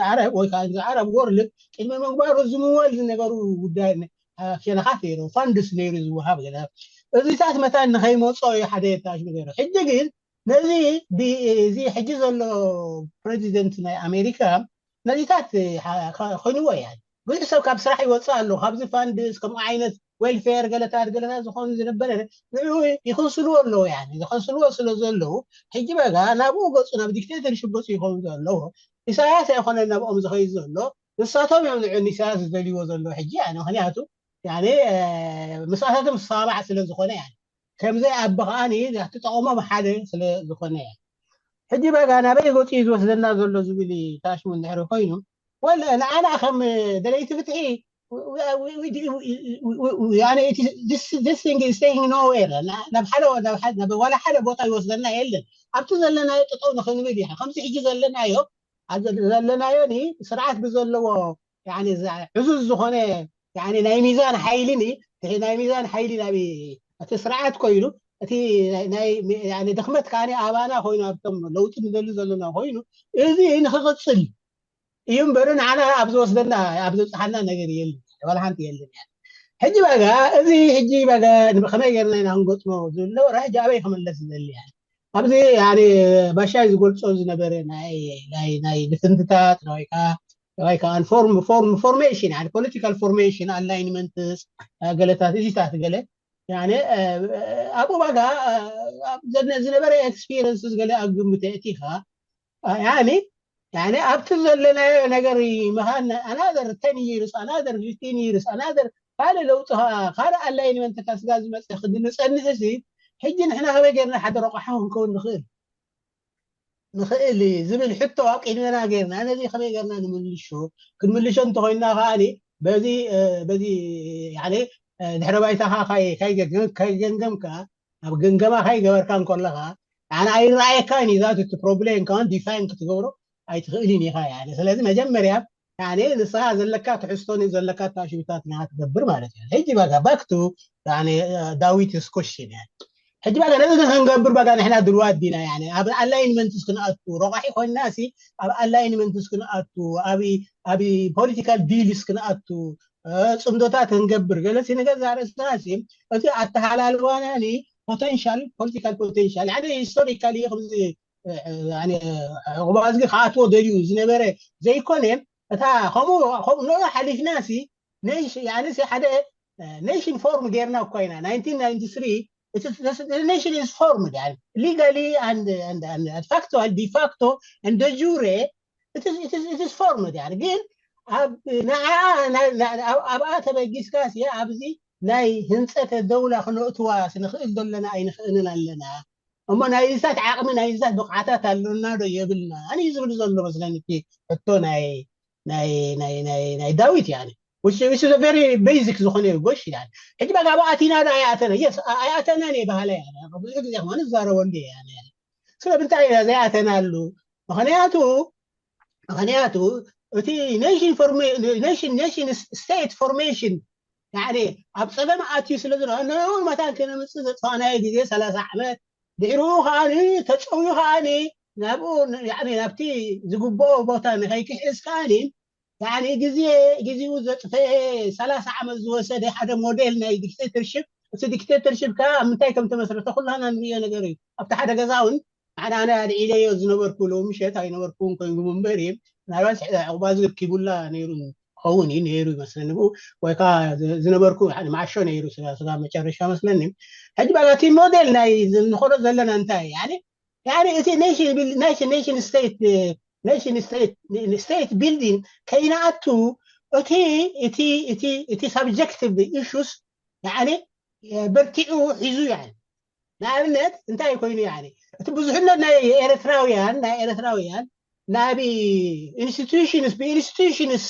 ዓረብ ወይ ከዓ ዓረብ ወርልድ ቅድሚ ምግባሩ ዝምወል ዝነበሩ ጉዳይ ሸነኻት ነይሩ ፋንድስ ነይሩ ዝወሃብ ገለ እዚታት መታን ንኸይመፆ እዩ ሓደ የታሽሙ ነይሩ ሕጂ ግን ነዚ እዚ ሕጂ ዘሎ ፕሬዚደንት ናይ ኣሜሪካ ነዚታት ኮይንዎ እያ ብዙሕ ሰብ ካብ ስራሕ ይወፅእ ኣሎ ካብዚ ፋንድስ ከምኡ ዓይነት ዌልፌር ገለታት ገለታት ዝኾኑ ዝነበረ ንኡ ይኸስልዎ ኣለዉ ያ ዝኸስልዎ ስለ ዘለዉ ሕጂ በጋ ናብኡ ገፁ ናብ ዲክቴተርሽፕ ገፁ ይኸውን ዘለዎ ኢሳያስ ኣይኮነ ናብኦም ዝኸይድ ዘሎ ንሳቶም እዮም ንዑ ኢሳያስ ዝደልይዎ ዘሎ ሕጂ ምክንያቱ ምስኣታቶም ዝሰማማዕ ስለ ዝኾነ ከምዘይ ኣቢ ከዓ ትጠቕሞም ሓደ ስለ ዝኾነ ሕጂ በጋ ናበይ ገፂ ዝወስደና ዘሎ ዝብል ታሽሙ እንድሕሪ ኮይኑ ወለ ንዓና ከም ደለይቲ ፍትሒ ኖዌር ናብ ሓደ ዋላ ሓደ ቦታ ይወስደና የለን ኣብቲ ዘለናዮ ጥጠው ንክንብል ኢና ከምዚ ሕጂ ዘለናዮ ዘለናዮ ስርዓት ብዘለዎ ዕዙዝ ዝኾነ ናይ ሚዛን ሓይሊ ናይ ሚዛን ሓይሊ ናብ እቲ ስርዓት ኮይኑ እቲ ድክመት ከዓ ኣባና ኮይኑ ኣብቶም ለውጢ ንደሊ ዘለና ኮይኑ እዚ ንክቅፅል እዩ እምበሪ ንዓና ኣብ ዝወስደና ኣብ ዘብፅሓና ነገር የለን ዋላ ሓንቲ የለን ሕጂ በጋ እዚ ሕጂ በጋ ከመይ ገርና ኢና ክንገጥሞ ዝብሎ ሕጂ ኣበይ ክምለስ ዝደሊ ኣብዚ ባሻይ ዝገልፆ ዝነበረ ናይ ልፍንትታት ወይ ከዓ ፎርሜሽን ፖለቲካል ፎርሜሽን ኣላይንመንትስ ገለታት እዚታት ገለ ኣብኡ ባጋ ዝነበረ ኤክስፒሪንስ ገለ ኣብ ግምት የእቲኻ ያኒ ያኒ ኣብቲ ዘለናዮ ነገር ምኻን ኣናዘር ቴን ይርስ ኣናዘር ፊፍቲን ይርስ ኣናዘር ካልእ ለውጢ ከዓ ካልእ ኣላይንመንት ከስጋ ዝመፅእ ክዲ ንፀንሕሲ ሕጂ ንሕና ከመይ ገይርና ሓደ ረቋሓ ክንከውን ንኽእል ንኽእል ዝብል ሕቶ ኣብ ቅድመና ገይርና ነዚ ከመይ ገርና ንምልሾ ክንምልሾ እንተኮይና ከዓ በዚ በዚ ድሕረ ባይታኻ ከይገምገምካ ኣብ ገምገማ ከይገበርካ እንከለኻ ኣነ ኣይረኣየካን እዩ ዛት እቲ ፕሮብሌም ከማን ዲፋይን ክትገብሮ ኣይትኽእልን ኢኻ ያ ስለዚ መጀመርያ ንስኻ ዘለካ ትሕዝቶን ዘለካ ታሽብታት ንኻ ትገብር ማለት እዩ ሕጂ ባጋ ባክቱ ዳዊት ስኮሽን ሕጂ ባጋ ነዚ ክንገብር ባጋ ንሕና ድልዋት ዲና ኣብ ኣላይንመንትስ ክንኣቱ ረቋሒ ኮይና ሲ ኣብ ኣላይንመንትስ ክንኣቱ ኣብ ፖለቲካል ዲልስ ክንኣቱ ፅምዶታት ክንገብር ገለሲ ነገር ዛርእስና ሲ እቲ ኣተሃላልዋና ፖቴንሻል ፖለቲካል ፖቴንሻል ሓደ ሂስቶሪካሊ ከምዚ ዕቁባ እዝጊ ክኣትዎ ደልዩ ዝነበረ ዘይኮነ እታ ከምኡ ከምኡ ንኡ ሓሊፍና ሲ ሓደ ኔሽን ፎርም ጌርና እኳ ኢና ናይንቲን ናይንቲ ስሪ ኔሽን ኢዝ ፎርምድ ሊጋሊ ፋክቱዋል ዲፋክቶ እንደ ጁሬ ኢትስ ፎርምድ ግን ንዓ ኣብኣ ተበጊስካ ሲ ኣብዚ ናይ ህንፀተ ደውላ ክነእትዋ ንኽእል ዘለና ኣይንኽእልን ኣለና እሞ ናይ እዛት ዓቕሚ ናይ እዛት ብቕዓታት ኣለና ዶ የብልና ኣነ ዝብል ዘሎ መስለኒ እቲ ሕቶ ናይ ናይ ናይ ናይ ናይ ዳዊት ያኒ which is a very basic ዝኾነ እዩ ጎሽ ይላል ሕጂ በቃ ኣብኣቲና ዶ ኣይኣተና yes ኣይኣተናን እየ ባህላ ያ ብዙሕ ግዜ ከማን ዝዛረበሉ እየ ስለምንታይ ኢና ዘይኣተናሉ ምክንያቱ ምክንያቱ እቲ nation formation nation nation state formation ያኒ ኣብ ፀገም ኣትዩ ስለ ዝረአ ንኡ መታን ከነምፅእ ዘጥፋእናዮ ግዜ ሰላሳ ዓመት ድሕሪኡ ከዓኒ ተፀውዩ ከዓኒ ናብኡ ያኒ ናብቲ ዝግብኦ ቦታ ንኸይክሕዝ ከዓኒ ያኒ ግዜ ግዜኡ ዘጥፈአ ሰላሳ ዓመት ዝወሰደ ሓደ ሞዴል ናይ ዲክቴተርሽፕ እቲ ዲክቴተርሽፕ ከዓ ኣብ ምንታይ ከም ተመስረተ ኩላና ንሪኦ ነገር እዩ ኣብቲ ሓደ ገዛ እውን ኣነ ኣነ ኣልዒለዮ ዝነበርኩ ሎሚ ምሸት ኣይነበርኩን ኮይኑ እምበር እዩ ምናልባት ዕቑባ ዝረኪቡላ ነይሩ ክኸውን እዩ ነይሩ ይመስለኒ ብኡ ወይ ከዓ ዝነበርኩ ማዓሾ ነይሩ ስጋ መጨረሻ መስለኒ ሕጂ በቃ እቲ ሞዴል ናይ ንኸዶ ዘለና እንታይ ያኒ ያኒ እቲ nation state nation state state building ከይንኣቱ እቲ እቲ እቲ subjective issues ያኒ በርቲዑ ሒዙ ያኒ ንኣብነት እንታይ ኮይኑ ያኒ እቲ ብዙሕነት ናይ ኤርትራውያን ናይ ኤርትራውያን ናብ institutions ብinstitutions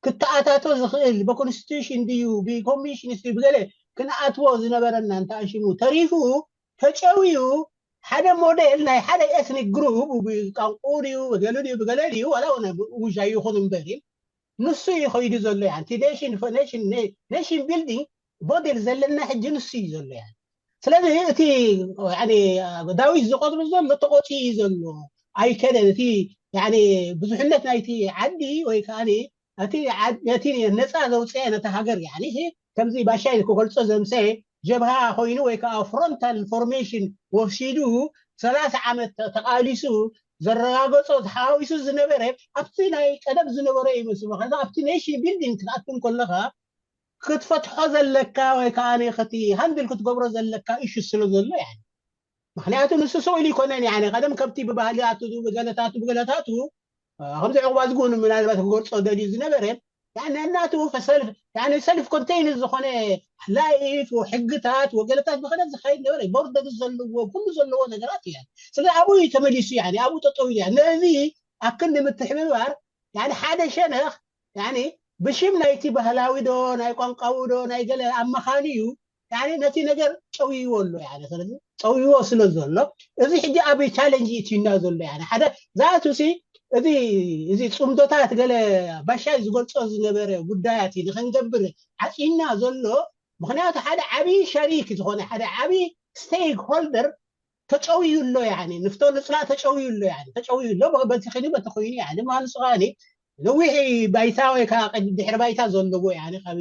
ክተኣታቶ ዝኽእል ብconstitution ድዩ ብcommissions ድዩ ብገለ ክንኣትዎ ዝነበረና እንተኣሽሙ ተሪፉ ተጨውዩ ሓደ ሞዴል ናይ ሓደ ethnic group ብቋንቁኡ ድዩ ብገሉ ድዩ ብገለ ድዩ ዋላ ውሻ ይኹን እምበር ንሱ እዩ ከይዱ ዘሎ ያ እቲ nation nation building model ዘለና ሕጂ ንሱ እዩ ዘሎ ያ ስለዚ እቲ ዳዊት ዝቆጥሩ ዘሎ ተቆፂ እዩ ዘሎ ኣይከደን እቲ ብዙሕነት ናይቲ ዓዲ ወይ ከዓ ነቲ ነፃ ዘውፅአ ነቲ ሃገር ከምዚ ባሻይ ክገልፆ ዘምፀ ጀብሃ ኮይኑ ወይ ከዓ frontal formation ወሲዱ ሰላሳ ዓመት ተቃሊሱ ዘረጋገፆ ተሓዋዊሱ ዝነበረ ኣብቲ ናይ ቀደም ዝነበረ ይመስሉ ከዛ ኣብቲ nation building ክትኣቱ ከለካ ክትፈትሖ ዘለካ ወይ ከዓ ከቲ handle ክትገብሮ ዘለካ issues ስለ ዘሎ ምክንያቱ ንሱ ስቕ ኢሉ ይኮነን ያኒ ቀደም ከብቲ ብባህሊ ኣትቱ ብገለታቱ ብገለታቱ ከምዚ ዕቑባ ዝግኑ ምናልባት ክገልፆ ደልዩ ዝነበረ ያኒ ናቱ ሰልፍ ያኒ ሰልፍ ኮንቴይን ዝኾነ ላይፍ ሕግታት ወገለታት ብኸነ ዝካይድ ነበረ ቦርደር ዘለዎ ኩሉ ዘለዎ ነገራት እያ ስለዚ ኣብኡ እዩ ተመሊሱ ያኒ ኣብኡ ጠጠው ኢሉ ነዚ ኣብ ክንዲ ምትሕብባር ያኒ ሓደ ሸነኽ ያኒ ብሽም ናይቲ ባህላዊ ዶ ናይ ቋንቋዊ ዶ ናይ ገለ ኣመኻንዩ ያኒ ነቲ ነገር ጨውይዎ ኣሎ ያኒ ስለዚ ጨውይዎ ስለ ዘሎ እዚ ሕጂ ኣብ ቻለንጅ ይእትዩና ዘሎ ያኒ ሓደ ዛቱ ሲ እዚ እዚ ፅምዶታት ገለ ባሻይ ዝገልፆ ዝነበረ ጉዳያት ንክንገብር ዓፂና ዘሎ ምክንያቱ ሓደ ዓብዪ ሸሪክ ዝኾነ ሓደ ዓብዪ ስቴክ ሆልደር ተጨውዩ ኣሎ ያኒ ንፍቶ ንፅላ ተጨውዩ ኣሎ ያኒ ተጨውዩ ኣሎ በቲ ኺኒ በቲ ኮይኑ ያኒ ማንሱ ከዓኒ ነዊሕ ባይታ ወይ ከዓ ድሕሪ ባይታ ዘለዎ ያኒ ካብ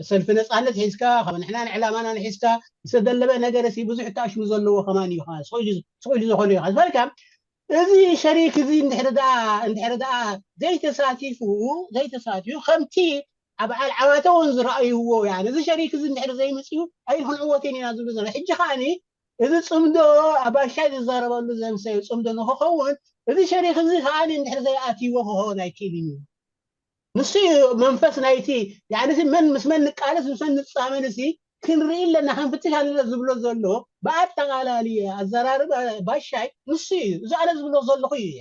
ሰልፊ ነፃነት ሒዝካ ካብ ንሕና ንዕላማና ንሒዝካ ዝተደለበ ነገር ሲ ብዙሕ ተኣሽሙ ዘለዎ ከማን እዩ ከዓ ስቕ ኢሉ ዝኾነ እዩ ዝበልካ እዚ ሸሪክ እዚ እንድሕር ደኣ እንድሕር ደኣ ዘይተሳቲፉ ዘይተሳቲፉ ከምቲ ኣብ በዓል ዓዋተ እውን ዝረኣይዎ ያኒ እዚ ሸሪክ እዚ እንድሕር ዘይመፅኡ ኣይንክንዕወትን ኢና ዝብሉ ዘሎ ሕጂ ከዓኒ እዚ ፅምዶ ኣባሻይ ዝዛረበሉ ዘምሰዩ ፅምዶ ንክኸውን እዚ ሸሪክ እዚ ከዓኒ እንድሕር ዘይኣትይዎ ክኸውን ኣይክእልን እዩ ንሱ እዩ መንፈስ ናይቲ ያኒ መን ምስ መን ንቃለስ ምስ መን ንፃመድ ሲ ክንርኢ ኣለና ክንፍትሽ ኣለና ዝብሎ ዘሎ ብኣጠቓላሊ ኣዘራርባ ባሻይ ንሱ እዩ እዚ ኣነ ዝብሎ ዘለኹ እዩ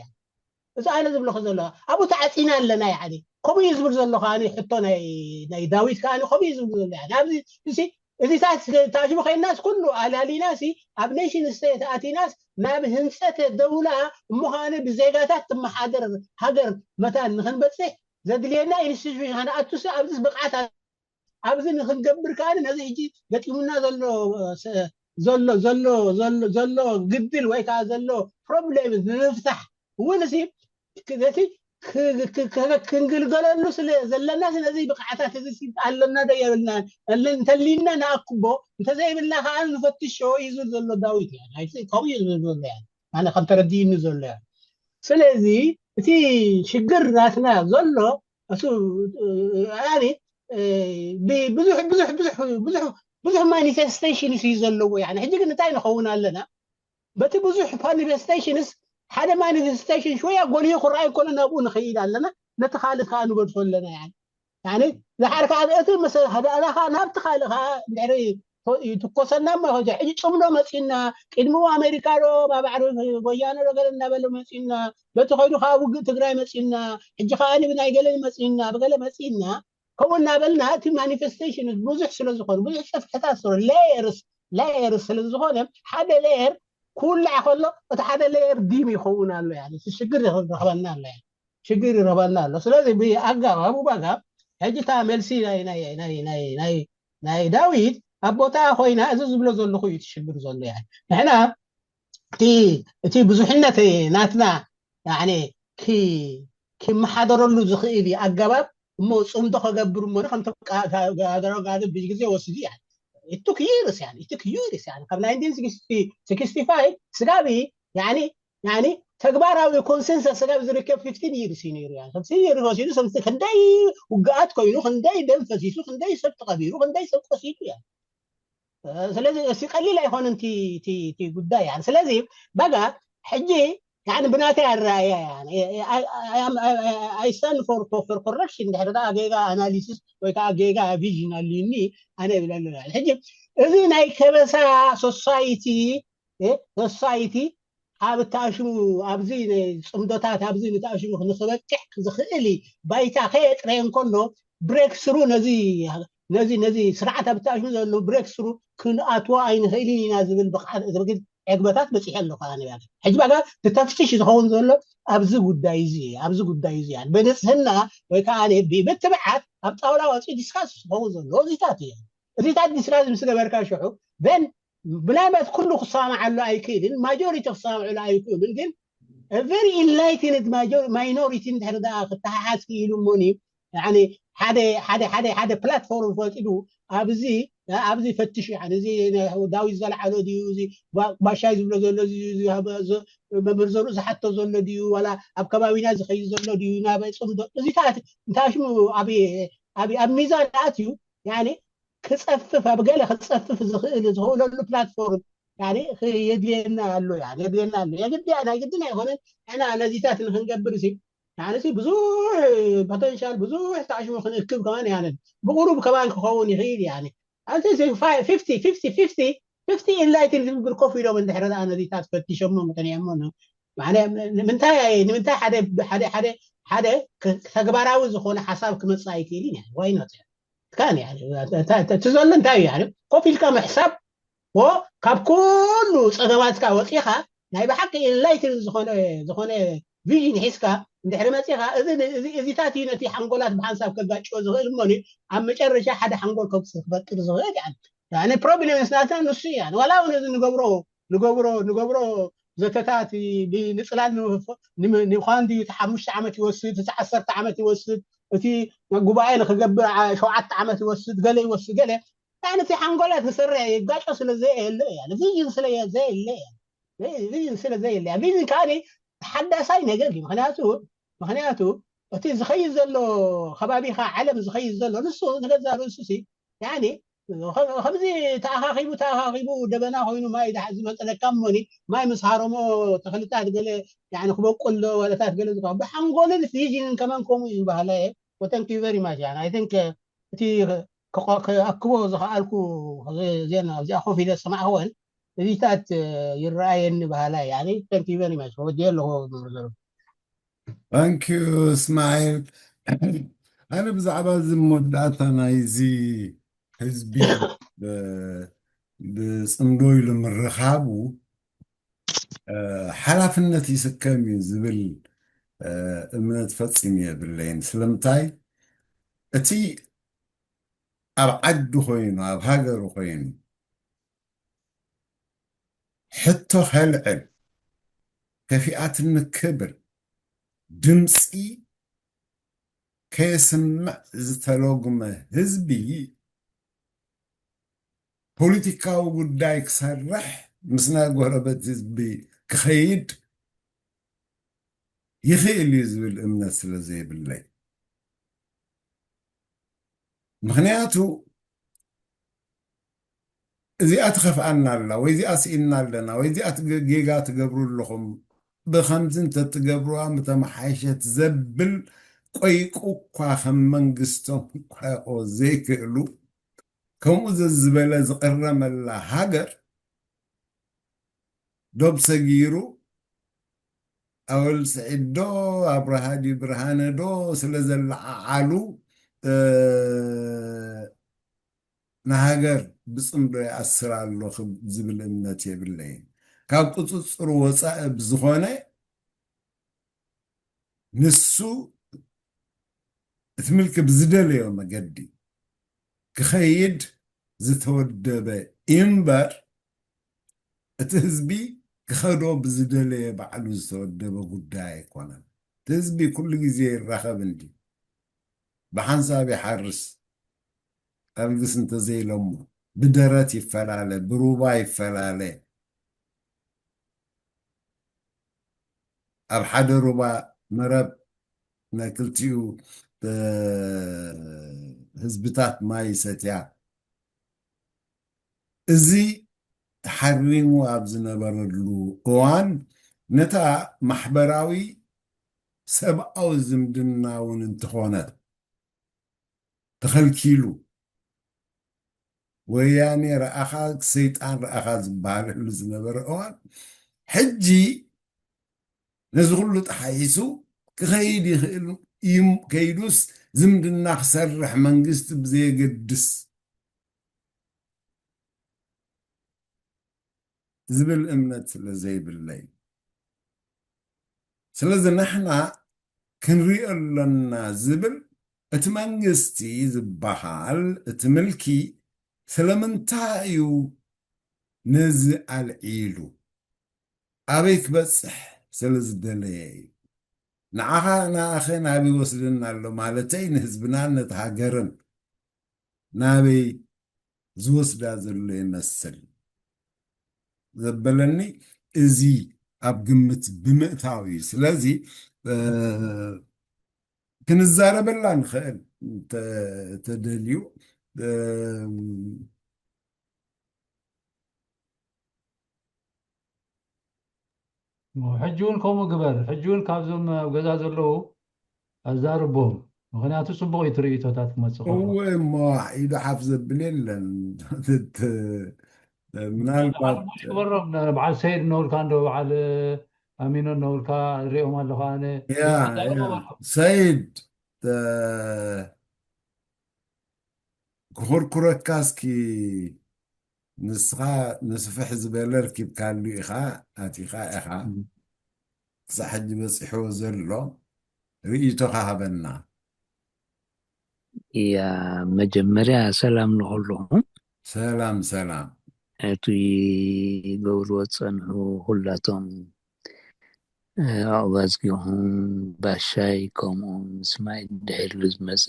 እዚ ኣነ ዝብለኹ ዘሎ ኣብኡ ተዓፂና ኣለና ያኒ ከምኡ እዩ ዝብል ዘሎ ከዓ ሕቶ ናይ ዳዊት ከዓ ከምኡ እዩ ዝብል ዘሎ ኣብዚ እዚታት ታሽሙ ኮይናስ ኩሉ ኣላሊናሲ ኣብ ኔሽን ስቴት ኣቲናስ ናብ ህንፀት ደውላ እሞ ከዓ ብዜጋታት ትመሓደር ሃገር መታን ንክንበፅሕ ዘድልየና ኢንስቲቱሽን ከነኣቱሲ ኣብዚ ብቕዓት ኣብዚ ንክንገብር ከዓ ነዚ ሕጂ ገጢሙና ዘሎ ዘሎ ዘሎ ዘሎ ግድል ወይ ከዓ ዘሎ ፕሮብሌም ንምፍታሕ እውን እዚ ነቲ ክንግልገለሉ ስለ ዘለና ስለዚ ብቕዓታት እዚ ኣለና ዶ የብልና እንተሊና ንኣክቦ እንተዘይብልና ከዓ ንፈትሾ እዩ ዝብል ዘሎ ዳዊት ከምኡ እዩ ዝብል ዘሎ ኣነ ከም ተረዲእኒ ዘሎ ስለዚ እቲ ሽግር ናትና ዘሎ እሱ ያኒ ብዙሕ ብዙሕ ብዙሕ ብዙሕ ብዙሕ ማኒፌስቴሽንስ እዩ ዘለዎ ያኒ ሕጂ ግን እንታይ ንኸውን ኣለና በቲ ብዙሕ ማኒፌስቴሽንስ ሓደ ማኒፌስቴሽን ሽወያ ጎልዮ ክረኣይ ከሎ ናብኡ ንኸይድ ኣለና ነቲ ካልእ ከዓ ንገድፎ ኣለና ያኒ ያኒ ዝሓር ከዓ እቲ ምስ ህዳእና ከዓ ናብቲ ካልእ ከዓ እንድሕሪ ይትኮሰና እሞ ሕጂ ሕጂ ፅምዶ መፂና ቅድሚ ኣሜሪካ ዶ ባባዕሪ ወያነ ዶ ገለ እናበለ መፂና በቲ ከይዱ ከዓ ውግእ ትግራይ መፂና ሕጂ ከዓ ብናይ ገለ መፂና ብገለ መፂና ከምኡ እናበልና እቲ ማኒፌስቴሽን ብዙሕ ስለ ዝኾነ ብዙሕ ፅፍሕታት ስለ ሌየርስ ሌየርስ ስለ ዝኾነ ሓደ ሌየር ክውላዕ ከሎ እቲ ሓደ ሌየር ዲም ይኸውን ኣሎ ያኒ እቲ ሽግር ይረኽበና ኣሎ ያኒ ሽግር ይረኽበና ኣሎ። ስለዚ ብኣገባቡ ባጋ ሕጂ እታ መልሲ ናይ ናይ ናይ ናይ ናይ ናይ ዳዊት ኣብ ቦታ ኮይና እዚ ዝብሎ ዘለኹ እዩ ትሽግር ዘሎ። ያ ንሕና እቲ እቲ ብዙሕነት ናትና ያኔ ኪ ክመሓደረሉ ዝኽእል እዩ ኣገባብ እሞ ጽምዶ ከገብር እሞ ከምቶም ጋዘብ ብዙ ግዜ ወስዱ ያ ኢቱ ክይርስ ያ ኢቱ ክይርስ ያ ካብ ናይንቲን ሲክስቲ ፋይቭ ስጋቢ ያኒ ያኒ ተግባራዊ ኮንሰንሰስ ስጋብ ዝርከብ ፊፍቲን ይርስ እዩ ነይሩ ያ ፊፍቲን ይርስ ወሲዱ ሰምቲ ክንደይ ውግኣት ኮይኑ ክንደይ ደም ፈሲሱ ክንደይ ሰብ ተቐቢሩ ክንደይ ሰብ ቆሲሉ ያ ስለዚ እሲ ቀሊል ኣይኮነን እቲ ጉዳይ ያ ስለዚ በጋ ሕጂ يعني ብናተይ ኣረኣያ يعني I stand for for correction ድሕሪ ዳ ጌጋ ኣናሊሲስ ወይ ከዓ ጌጋ ቪዥን ኣልዩኒ ኣነ ይብል ኣሎ ሕጂ እዚ ናይ ከበሳ ሶሳይቲ ሶሳይቲ ኣብ ተኣሽሙ ኣብዚ ጽምዶታት ኣብዚ ንተኣሽሙ ንክበቅሕ ዝኽእል ባይታ ከየጥረየ እንከሎ ብሬክ ስሩ ነዚ ነዚ ነዚ ስርዓት ኣብ ተኣሽሙ ዘሎ ብሬክ ስሩ ክንኣትዎ ኣይንኽእልን ኢና ዝብል ብቕዓት ዝብል ዕግበታት በፂሐ ኣለኹ ኣነ ሕጂ ባጋ ተፍትሽ ዝኸውን ዘሎ ኣብዚ ጉዳይ እዚ ኣብዚ ጉዳይ እዚ በንፅህና ወይ ከዓ ብትብዓት ኣብ ጣውላ ወፂኡ ዲስካስ ዝኸውን ዘሎ እዚታት እዩ እዚታት ዲስካስ ምስ ገበርካ ሽሑ ን ምናልባት ኩሉ ክሰማማዓሉ ኣይክእልን ማጆሪቲ ክሰማምዕሉ ኣይክእሉን ግን very enlightened minority እንድሕር ዳ ክተሓሓዝ ክኢሉ እሞኒ ሓደ ሓደ ሓደ ሓደ ፕላትፎርም ፈጢሩ ኣብዚ ኣብዚ ፈትሽ እዚ ዳዊት ዘልዓሎ ድዩ እዚ ባሻይ ዝብሎ ዘሎ መምህር ዘርኡ ዝሓቶ ዘሎ ድዩ ዋላ ኣብ ከባቢና ዝኸይድ ዘሎ ድዩ ናብ ፅምዶ እዚታት እንታይ ሽሙ ኣብ ኣብ ሚዛን ኣትዩ ክፀፍፍ ኣብ ገለ ክፀፍፍ ዝኽእል ዝኽእለሉ ፕላትፎርም የድልየና ኣሎ የድልየና ኣሎ የግዲ ናይ ግድን ኣይኮነን ንሕና ነዚታት ንክንገብር ሲ ንዓነሲ ብዙሕ ፖተንሻል ብዙሕ ተዓሽሙ ክንእክብ ከማን ያንን ብቁሩብ ከማን ክኸውን ይኽእል ያኒ ኣብቲ ፊፍቲ ፊፍቲ ፊፍቲ ፊፍቲ ኢንላይትን ዝብል ኮፍ ኢሎም እንድሕር ዳኣ ነዚታት ፈቲሾሞ ምጥንየሞ ንምንታይ ንምንታይ ሓደ ሓደ ሓደ ሓደ ተግባራዊ ዝኾነ ሓሳብ ክመፅእ ኣይክእልን ያ ዋይኖት ትካን እቲ ዘሎ እንታይ እዩ ኮፍ ኢልካ ምሕሳብ ካብ ኩሉ ፀገማትካ ወፂኻ ናይ ብሓቂ ኢንላይትን ዝኾነ ዝኾነ ቪዥን ሒዝካ እንድሕሪ መፂኻ እዚታት እዩ ነቲ ሓንጎላት ብሓንሳብ ከጋጭዎ ዝኽእል እሞ ኣብ መጨረሻ ሓደ ሓንጎል ክፈጥር ዝኽእል ያ ፕሮብሌም ስናትና ንሱ እያ ዋላ እውን እዚ ንገብሮ ንገብሮ ንገብሮ ዘተታት ንፅላል ንምዃን ድዩ እቲ ሓሙሽተ ዓመት ይወስድ እቲ ዓሰርተ ዓመት ይወስድ እቲ ጉባኤ ንክገብር ሸውዓተ ዓመት ይወስድ ገለ ይወስድ ገለ እቲ ሓንጎላት ክሰርሕ ይጋጮ ስለ ዘየለ እያ ቪዥን ስለ ዘየለ እያ ቪዥን ስለ ዘየለ እያ ቪዥን ከዓ ሓዳሳይ ነገር እዩ ምክንያቱ ምክንያቱ እቲ ዝኸይድ ዘሎ ከባቢኻ ዓለም ዝኸይድ ዘሎ ንሱ ንገዛ ርእሱ ሲ ከምዚ ተኣኻኺቡ ተኣኻኺቡ ደበና ኮይኑ ማይ ዝመፀለካ እሞኒ ማይ ምስ ሃረሞ ተኽልታት ገለ ክበቁል ዶ ወለታት ገለ ዝኸ ብሓንጎልን ፊዥንን ከመን ከምኡ እዩ ባህላ ተንክ ዩ ቨሪ ማች ያ ኣይ ቲንክ እቲ ክኣክቦ ዝኸኣልኩ ዜና ኣብዚኣ ኮፍ ኢለ ዝሰማዕክወን እዚታት ይረኣየኒ ባህላ ያ ተንክ ዩ ቨሪ ማች ወዲ ኣለኹ መምህር Thank you እስማኤል ኣነ ብዛዕባ እዚ መወዳእታ ናይዚ ህዝቢ ብፅምዶ ኢሉ ምርኻቡ ሓላፍነት ይስከም እዩ ዝብል እምነት ፈፂሙ የብለይን ስለምንታይ እቲ ኣብ ዓዲ ኮይኑ ኣብ ሃገሩ ኮይኑ ሕቶ ከልዕል ከፊኣትኒ ክብል ድምፂ ከየስምዕ ዝተለጉመ ህዝቢ ፖለቲካዊ ጉዳይ ክሰርሕ ምስ ናይ ጎረበት ህዝቢ ክኸይድ ይኽእል እዩ ዝብል እምነት ስለ ዘይብለይ ምኽንያቱ እዚኣ ትኸፍኣና ኣላ ወይ እዚኣ ስኢንና ኣለና ወይ እዚኣ ጌጋ ትገብሩ ኣለኹም ብኸምዚ እንተትገብርዋ ምተመሓየሸት ዘብል ቆይቁ እኳ ከም መንግስቶም ክቋየቆ ዘይክእሉ ከምኡ ዘዝበለ ዝቕረመላ ሃገር ዶብ ሰጊሩ ኣወል ስዒድ ዶ ኣብርሃ ድዩ ብርሃነ ዶ ስለ ዘለዓዓሉ ንሃገር ብፅምዶ ይኣስር ኣሎ ዝብል እምነት የብለይን ካብ ቁፅፅሩ ወፃኢ ብዝኾነ ንሱ እቲ ምልኪ ብዝደለዮ መገዲ ክኸይድ ዝተወደበ እምበር፣ እቲ ህዝቢ ክኸዶ ብዝደለየ ባዕሉ ዝተወደበ ጉዳይ ኣይኮነን። እቲ ህዝቢ ኩሉ ግዜ ይራኸብ እንዲ፣ ብሓንሳብ ይሓርስ፣ ኣልግስ እንተዘይለሞ ብደረት ይፈላለ፣ ብሩባ ይፈላለ። ኣብ ሓደ ሩባ መረብ ናይ ክልቲኡ፣ እ፣ ህዝብታት ማይ ይሰትያ። እዚ ተሓሪሙ ኣብ ዝነበረሉ እዋን፣ ነታ ማሕበራዊ ሰብኣዊ ዝምድና እውን እንተኾነት ተኸልኪሉ፣ ወያኔ ረኣኻ፣ ሰይጣን ረኣኻ ዝበሃለሉ ዝነበረ እዋን፣ ሕጂ ነዚ ኩሉ ጠሓይሱ ክኸይድ ይኽእል እዩ። ከይዱስ ዝምድና ክሰርሕ መንግስቲ ብዘየገድስ ዝብል እምነት ስለ ዘይብለይ። ስለዚ ንሕና ክንሪኦ ኣለና ዝብል፣ እቲ መንግስቲ ዝበሃል፣ እቲ ምልኪ ስለምንታይ እዩ ነዚ ኣልዒሉ? ኣበይ ክበጽሕ ስለ ዝደለየ እዩ? ንዓኻ ንኣኸ ናበይ ይወስደና ኣሎ ማለተይ፣ ንህዝብናን ነቲ ሃገርን ናበይ ዝወስዳ ዘሎ ይመስል ዘበለኒ፣ እዚ ኣብ ግምት ብምእታው እዩ። ስለዚ፣ እ፣ ክንዛረበላ ንኽእል እንተ-፣ ተደልዩ፣ እ፣ ሕጂ እውን ከምኡ ግበር። ሕጂ እውን ካብዞም ኣብ ገዛ ዘለዉ ኣዛርቦም። ምኽንያቱ ጽቡቕ እዩ እቲ ርእይቶታት ክመጽእ ከሎ። እወ እሞ፣ ኢዱ ሓፍ ዘብል የለን። ምናልባት ግበሮም፣ በዓል ሰይድ እነውልካ እንዶ፣ በዓል ኣሚኖ እነውልካ ሪኦም ኣለኹ ኣነ። ያ፣ ያ። ሰይድ፣ እ፣ ክኹርኩረካ እስኪ፣ ንስኻ ንስፍሕ ዝበለ ርኪብካሉ ኢኻ፣ ኣቲኻ ኢኻ። እም። ክሳዕ ሕጂ በጺሕዎ ዘሎ ርእይቶኻ ሃበና። እያ፣ መጀመርያ ሰላም ንኹልኹም። ሰላም፣ ሰላም። እቲ ገብርዎ ዝጸንሑ ኩላቶም፣ እ፣ ኣእባዝጊኹም፣ ባሻይ፣ ከምኡ ምስ ማይ ድሕሪሉ ዝመጸ፣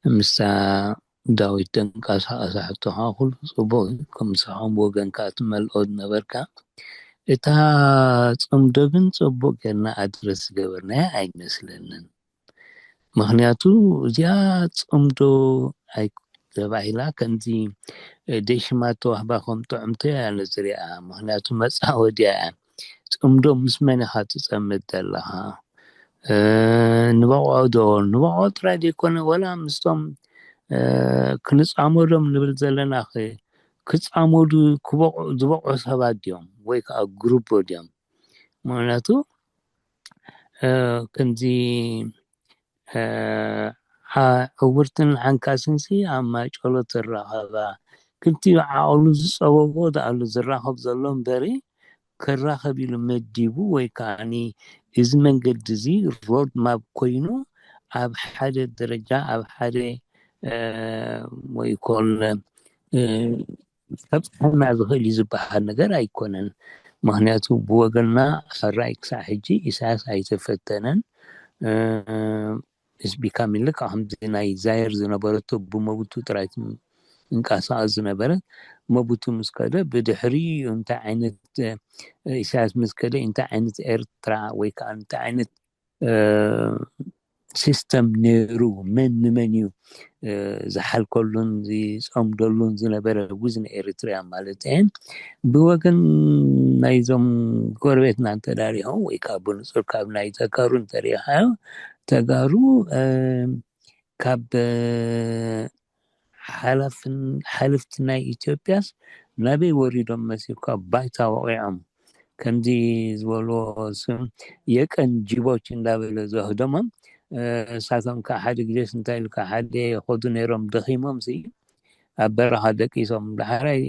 ምስታ ዳዊት ደንቃሳቐሳ ሕቶኻ ኩሉ ጽቡቕ እዩ። ከምሳኹም ወገንካ ትመልኦ ዝነበርካ። እታ ጽምዶ ግን ጽቡቕ ጌርና ኣድረስ ዝገበርናያ ኣይመስለንን። ምኽንያቱ እዚኣ ጽምዶ ኣይ-፣ ተባሂላ ከምዚ፣ እ፣ ደይ ሽማ ተዋህባ ከም ጥዕምቶ እያ ንዝሪኣ። ምኽንያቱ መጻወድያ እያ። ጽምዶ ምስ መን ኢኻ ትጸምድ ዘለኻ? እ፣ ንበቕዖ ዶ? ንበቕዖ ጥራይ ዘይኮነ፣ ወላ ምስቶም፣ እ፣ ክንጻመዶም ንብል ዘለና ኸ፣ ክጻመዱ ክበቕዑ፣ ዝበቕዑ ሰባት ድዮም? ወይ ከኣ ግሩፕ ድዮም? ምኽንያቱ፣ እ፣ ከምዚ፣ እ፣ ዓ-፣ ዕውርትን ሓንካስንሲ ኣብ ማይጨሎ ትራኸባ። ክልቲኡ ዓቕሉ ዝጸበቦ ደኣሉ ዝራኸብ ዘሎ እምበሪ፣ ክራኸብ ኢሉ መዲቡ ወይ ከዓኒ እዚ መንገዲ እዚ ሮድ ማፕ ኮይኑ ኣብ ሓደ ደረጃ፣ ኣብ ሓደ፣ እ፣ ወይ ኮል፣ እ፣ ከብጽሐና ዝኽእል እዩ ዝበሃል ነገር ኣይኮነን። ምኽንያቱ ብወገንና ሕራይ ክሳዕ ሕጂ ኢሳያስ ኣይተፈተነን። እ፣ ኢስ ቢካሚንግ ልክዕ ከምዚ ናይ ዛየር ዝነበረቶ ብመቡቱ ጥራይ ትንቀሳቐስ ዝነበረት፣ መቡቱ ምስ ከደ ብድሕሪ እንታይ ዓይነት፣ እ፣ ኢሳያስ ምስ ከደ እንታይ ዓይነት ኤርትራ ወይ ከዓ እንታይ ዓይነት፣ እ፣ ሲስተም ነይሩ፣ መን ንመን እዩ፣ እ፣ ዝሓልከሉን ዝጸምደሉን ዝነበረ ዊዝን ኤሪትሪያ ማለት እየን። ብወገን ናይዞም ጎረቤትና እንተዳሪሆም ወይ ከዓ ብንጹር ካብ ናይ ተጋሩ እንተሪኢኻዮ፣ ተጋሩ፣ እ፣ ካብ፣ እ፣ ሓላፍን-፣ ሓለፍቲ ናይ ኢትዮጵያስ ናበይ ወሪዶም መሲልካ ባይታ ወቒዖም ከምዚ ዝበልዎ ስም የቀን ጅቦች እንዳበለ ዘህደሞም፣ እ፣ እሳቶም ከዓ ሓደ ግዜስ እንታይ ኢልካ ሓደ ይኸዱ ነይሮም ደኺሞም ሲ ኣብ በረኻ ደቂሶም ዳሕራይ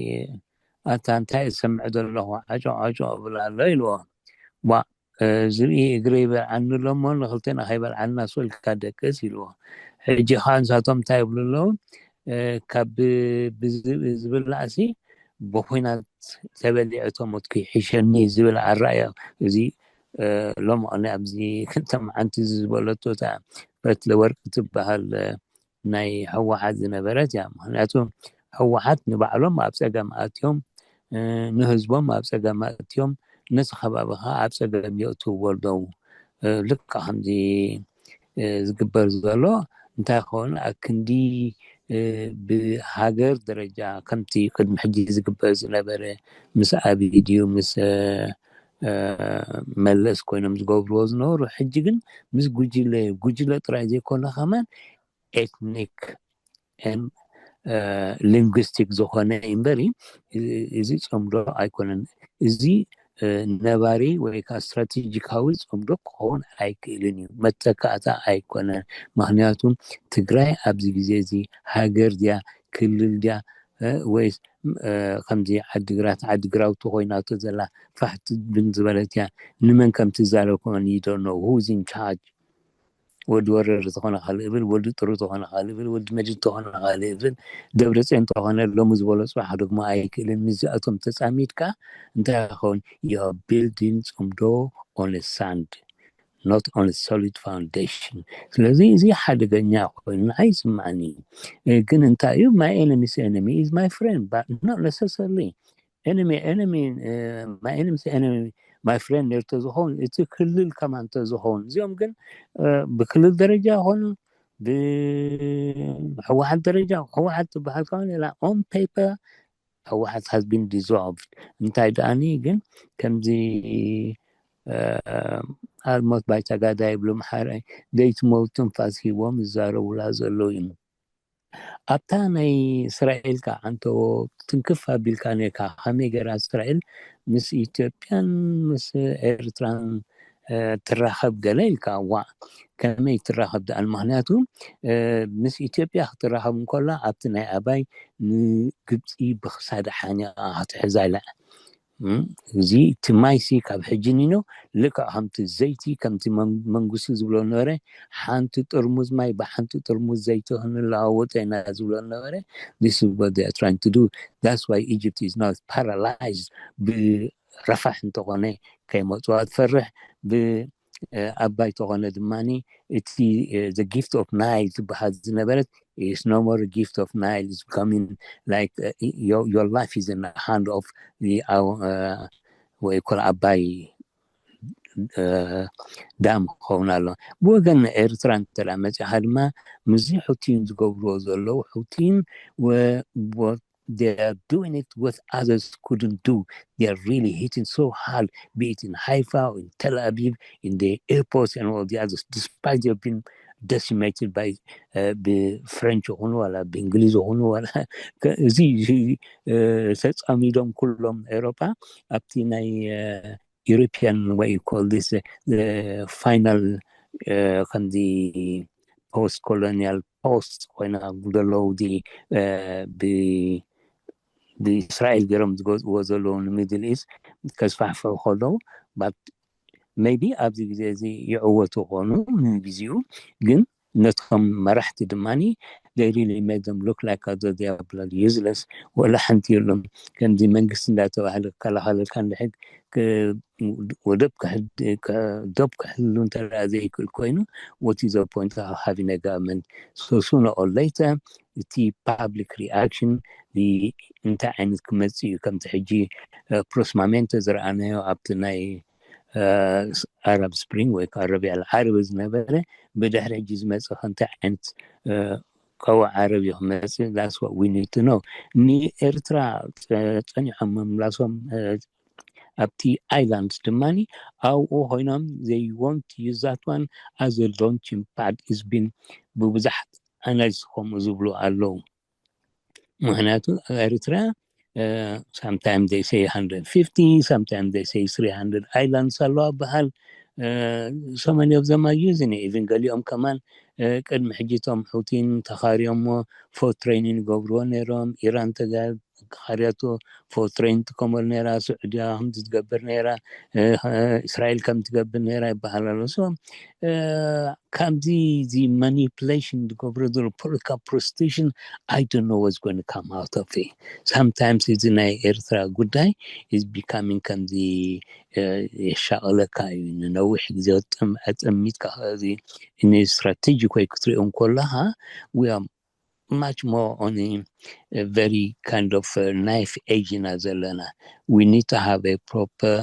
ኣታ እንታይ እሰምዕ ዘለኹ ዓጮ ዓጮ እብል ኣሎ ኢልዎ። ዋ ዝርኢ እግሪ ይበልዓኒ ኣሎ እሞ ንክልቴና ከይበልዓና ስልካ ደቅስ ኢልዎ። ሕጂ ከዓ ንሳቶም እንታይ ይብሉ ኣለዉ? ካብ ብዝብኢ ዝብላዕሲ ብኩናት ተበሊዐ ተሞትኩ ይሕሸኒ ዝብል ኣራእያ። እዚ ሎም ኣነ ኣብዚ ክልተ መዓንቲ ዝበለቶ እታ ፈትለ ወርቂ ትበሃል ናይ ህወሓት ዝነበረት እያ። ምክንያቱ ህወሓት ንባዕሎም ኣብ ፀገም ኣትዮም፣ ንህዝቦም ኣብ ፀገም ኣትዮም፣ ነቲ ከባቢ ከዓ ኣብ ፀገም የእትውዎ ኣለዉ። ልካ ከምዚ ዝግበር ዘሎ እንታይ ክኸውን ኣክንዲ ብሃገር ደረጃ ከምቲ ቅድሚ ሕጂ ዝግበር ዝነበረ ምስ ኣብይ ድዩ ምስ መለስ ኮይኖም ዝገብርዎ ዝነበሩ፣ ሕጂ ግን ምስ ጉጅለ ጉጅለ ጥራይ ዘይኮነ ከማን ኤትኒክ ሊንጉስቲክ ዝኾነ እምበሪ እዚ ፅምዶ ኣይኮነን። እዚ ነባሪ ወይ ከዓ ስትራቴጂካዊ ፅምዶ ክኸውን ኣይክእልን እዩ። መተካእታ ኣይኮነን። ምክንያቱም ትግራይ ኣብዚ ግዜ እዚ ሃገር ድያ ክልል ድያ ወይስ ከምዚ ዓዲግራት ዓዲግራውቲ ኮይናቶ ዘላ ፋሕቲ ብን ዝበለት እያ። ንመን ከም ትዛረብ ከመን ይደኖ ሁዚን ቻርጅ ወዲ ወረር ዝኾነ ካልእ ብል፣ ወዲ ጥሩ ዝኾነ ካልእ ብል፣ ወዲ መድን ዝኾነ ካልእ ብል፣ ደብረፅዮን ተኾነ ሎሚ ዝበሎ ፅባሕ ደግሞ ኣይክእልን። ምስዚኣቶም ተፃሚድካ እንታይ ይኸውን? You're building ፅምዶ on a sand, not on a solid foundation። ስለዚ እዚ ሓደገኛ ኮይኑ ንዓይ ይስማዕኒ። ግን እንታይ እዩ? My enemy's enemy is my friend, but not necessarily enemy enemy my enemy's enemy my friend ነርተ ዝኸውን እቲ ክልል ከማን ተዝኸውን እዚኦም ግን ብክልል ደረጃ ይኾኑ ብህወሓት ደረጃ ህወሓት ትበሃል ከሆነ ላ on paper ህወሓት has been dissolved። እንታይ ደኣኒ ግን ከምዚ ኣልሞት ባይታ ጋዳ ይብሉ መሓረ ዘይትመው ትንፋስ ሂቦም ይዛረቡላ ዘለዉ እዩ። ኣብታ ናይ እስራኤል ከዓ እንተ ትንክፍ ኣቢልካ ነካ ከመይ ገይራ እስራኤል ምስ ኢትዮጵያን ምስ ኤርትራን ትራኸብ ገለ ኢልካ ዋ ከመይ ትራኸብ ደኣል ምክንያቱ ምስ ኢትዮጵያ ክትራኸብ እንከላ ኣብቲ ናይ ኣባይ ንግብፂ ብክሳዳ ሓኒቃ ክትሕዛ ኢላ እዚ እቲ ማይሲ ካብ ሕጂ ኒኖ ልክዕ ከምቲ ዘይቲ ከምቲ መንግስቲ ዝብሎ ነበረ ሓንቲ ጥርሙዝ ማይ ብሓንቲ ጥርሙዝ ዘይቲ ክንለዋወጠ ኢና ዝብሎ ነበረ። This is what they are trying to do. That's why Egypt is now paralyzed. ብረፋሕ እንተኾነ ከይመፅዋ ትፈርሕ። ብኣባይ ተኾነ ድማ እቲ the gift of Nile ዝበሃል ዝነበረት is no more gift of Nile is coming like uh, your, your life is in the hand of the uh, what you call ኣባይ ዳም ክኸውን ኣሎ። ብወገን ኤርትራ እንተ መፂኻ ድማ ምስዚ ሑቲን ዝገብርዎ ዘለዉ ሑቲን they are doing it what others couldn't do. They are really hitting so hard, be it in Haifa or in Tel Aviv, in the airports and all the others, despite they have been decimated by ብፍረንች ይኹኑ ዋላ ብእንግሊዝ ይኹኑ ዋላ እዚ ተፃሚዶም ኩሎም ኤሮፓ ኣብቲ ናይ European what you call this final ከምዚ post colonial post ኮይና ዘለዉ ብእስራኤል ገይሮም ዝገዝእዎ ዘለዉ ንሚድል ኢስት ከስፋሕፍሑ ከለዉ maybe ኣብዚ ግዜ እዚ ይዕወቱ ኾኑ ንግዚኡ ግን ነቶም መራሕቲ ድማ they really made them look like as they are bloody useless። ወላ ሓንቲ የሎም ከምዚ መንግስቲ እንዳተባህለ ክከላኸለልካ እንድሕግ ወደብ ዶብ ክሕሉ እንተ ዘይክእል ኮይኑ what is the point of having a government? So sooner or later እቲ public reaction እንታይ ዓይነት ክመፅእ እዩ ከምቲ ሕጂ ፕሮስማሜንቶ ዝረኣናዮ ኣብቲ ናይ ኣረብ ስፕሪንግ ወይ ከዓ ረቢዕ ዓረብ ዝነበረ ብድሕሪ ሕጂ ዝመፅእ ከ እንታይ ዓይነት ቀውዒ ዓረብ እዩ ክመፅእ that's what we need to know። ንኤርትራ ፀኒዖም ምምላሶም ኣብቲ ኣይላንድ ድማ ኣብኡ ኮይኖም they want to use that one as a launching pad is been ብብዙሓት ኣናሊስት ከምኡ ዝብሉ ኣለዉ። ምክንያቱ ኣብ ኤርትራ sometimes they say one hundred fifty, sometimes they say three hundred islands ኣለዋ በሃል። So many of them are using it. Even ገሊኦም ከማን ቅድሚ ሕጂ እቶም ሑቲን ተኻርዮሞ for training ይገብርዎ ነይሮም። ኢራን ተጋ ካርያቶ ፎትሬን ትከመል ነይራ፣ ስዑድያ ከምዚ ትገብር ነይራ፣ እስራኤል ከም ትገብር ነይራ ይበሃል ኣሎ። So ከምዚ እዚ ማኒፕሌሽን ዝገብሮ ዘሎ ፖለቲካ ፕሮስቲቱሽን I don't know what's going to come out of it. Sometimes እዚ ናይ ኤርትራ ጉዳይ is becoming ከምዚ የሻቕለካ እዩ። ንነዊሕ ግዜ ኣጠሚጥካ እዚ ስትራቴጂ ኮይ ክትሪኦ እንከለኻ we are much more on a very kind of naive age ኢና ዘለና. We need to have a proper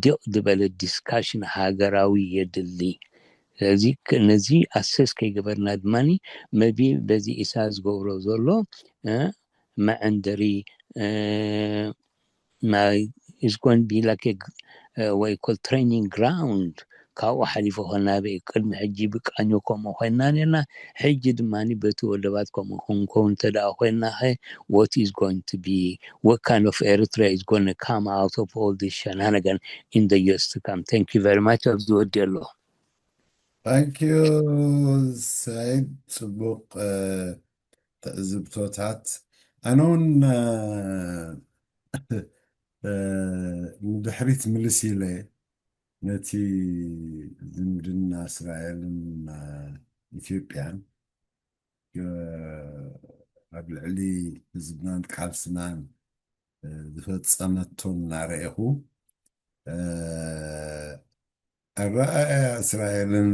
ዲቕ ዝበለ ዲስካሽን ሃገራዊ የድሊ። ስለዚ ነዚ ኣሰስ ከይገበርና ድማ መቢ በዚ ኢሳ ዝገብሮ ዘሎ መዐንደሪ ናይ is going to be like a ወይ ኮል ትሬኒንግ ግራውንድ። ካብኡ ሓሊፉ ከናበይ ቅድሚ ሕጂ ብቃኞ ከምኡ ኮይና ነርና። ሕጂ ድማ በቲ ወደባት ከምኡ ክንከውን እንተ ደኣ ኮይና what is going to be, what kind of Eritrea is going to come out of all this shenanigan in the years to come? Thank you very much. ኣብዚ ወዲ ኣሎ። Thank you ሰይድ፣ ጽቡቕ ትዕዝብቶታት። ኣነ እውን ንድሕሪት ምልስ ኢለ ነቲ ዝምድና እስራኤልን ኢትዮጵያን ኣብ ልዕሊ ህዝብናን ቃልስናን ዝፈጸመቶ እናረኤኹ፣ ኣረኣእያ እስራኤልን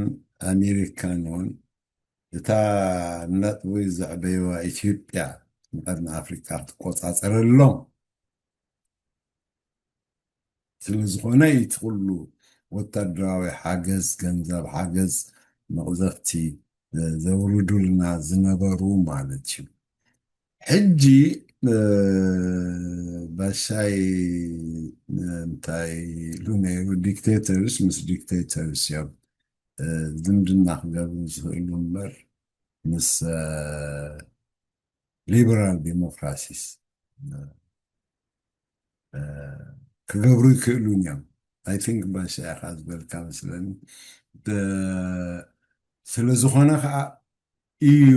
ኣሜሪካን እውን እታ ነጥቡ ዘዕበይዋ ኢትዮጵያ ንቀርኒ ኣፍሪካ ክትቆጻጸረሎም ስለ ዝኾነ፣ እቲ ኩሉ ወታደራዊ ሓገዝ፣ ገንዘብ ሓገዝ፣ መቕዘፍቲ ዘውርዱልና ዝነበሩ ማለት እዩ። ሕጂ ባሻይ እንታይ ኢሉ ነይሩ? ዲክቴተርስ ምስ ዲክቴተርስ እዮም ዝምድና ክገብሩ ዝኽእሉ እምበር ምስ ሊበራል ዲሞክራሲስ ክገብሩ ይክእሉን እዮም። I think ባሻ ኢኻ ዝበልካ መስለኒ። ስለ ዝኾነ ከዓ እዩ፣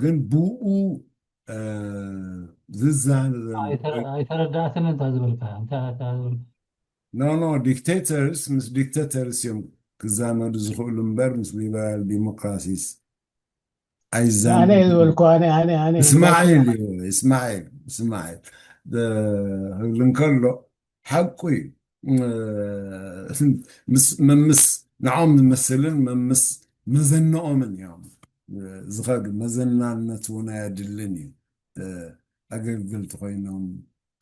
ግን ብኡ ዝዛነ ኣይተረዳእትን እንታ ዝበልካ። No, no, dictators ምስ dictators እዮም ክዛመዱ ዝኽእሉ እምበር ምስ ሊበራል ዲሞክራሲስ ኣይዛመዱ። ኣነ ዝበልኩ ኣነ ኣነ ኣነ እስማዒል እዩ፣ እስማዒል እስማዒል ክብል እንከሎ ሓቁ እዩ። መምስ ንዖም ዝመስልን መምስ መዘንኦምን እዮም ዝኸዱ። መዘናነት እውን ኣየድልን እዩ። ኣገልግልቲ ኮይኖም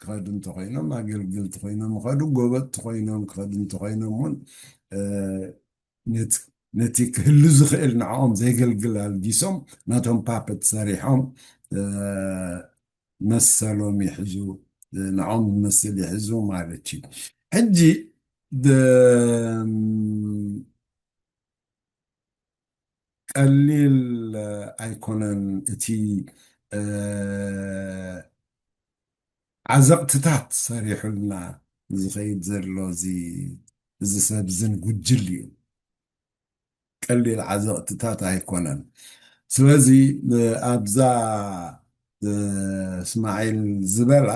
ክኸዱ እንተኮይኖም ኣገልግልቲ ኮይኖም ይኸዱ፣ ጎበጥቲ ኮይኖም ክኸዱ እንተኮይኖም እውን ነቲ ክህሉ ዝኽእል ንዕኦም ዘገልግል ኣልጊሶም ናቶም ፓፐት ሰሪሖም መሰሎም ይሕዙ፣ ንዕኦም ዝመስል ይሕዙ ማለት እዩ። ሕጂ ቀሊል ኣይኮነን እቲ ዓዘቕትታት ሰሪሑልና ዝኸይድ ዘሎ እዚ ሰብ ዝን ጉጅል እዩ። ቀሊል ዓዘቕትታት ኣይኮነን። ስለዚ ኣብዛ እስማዒል ዝበላ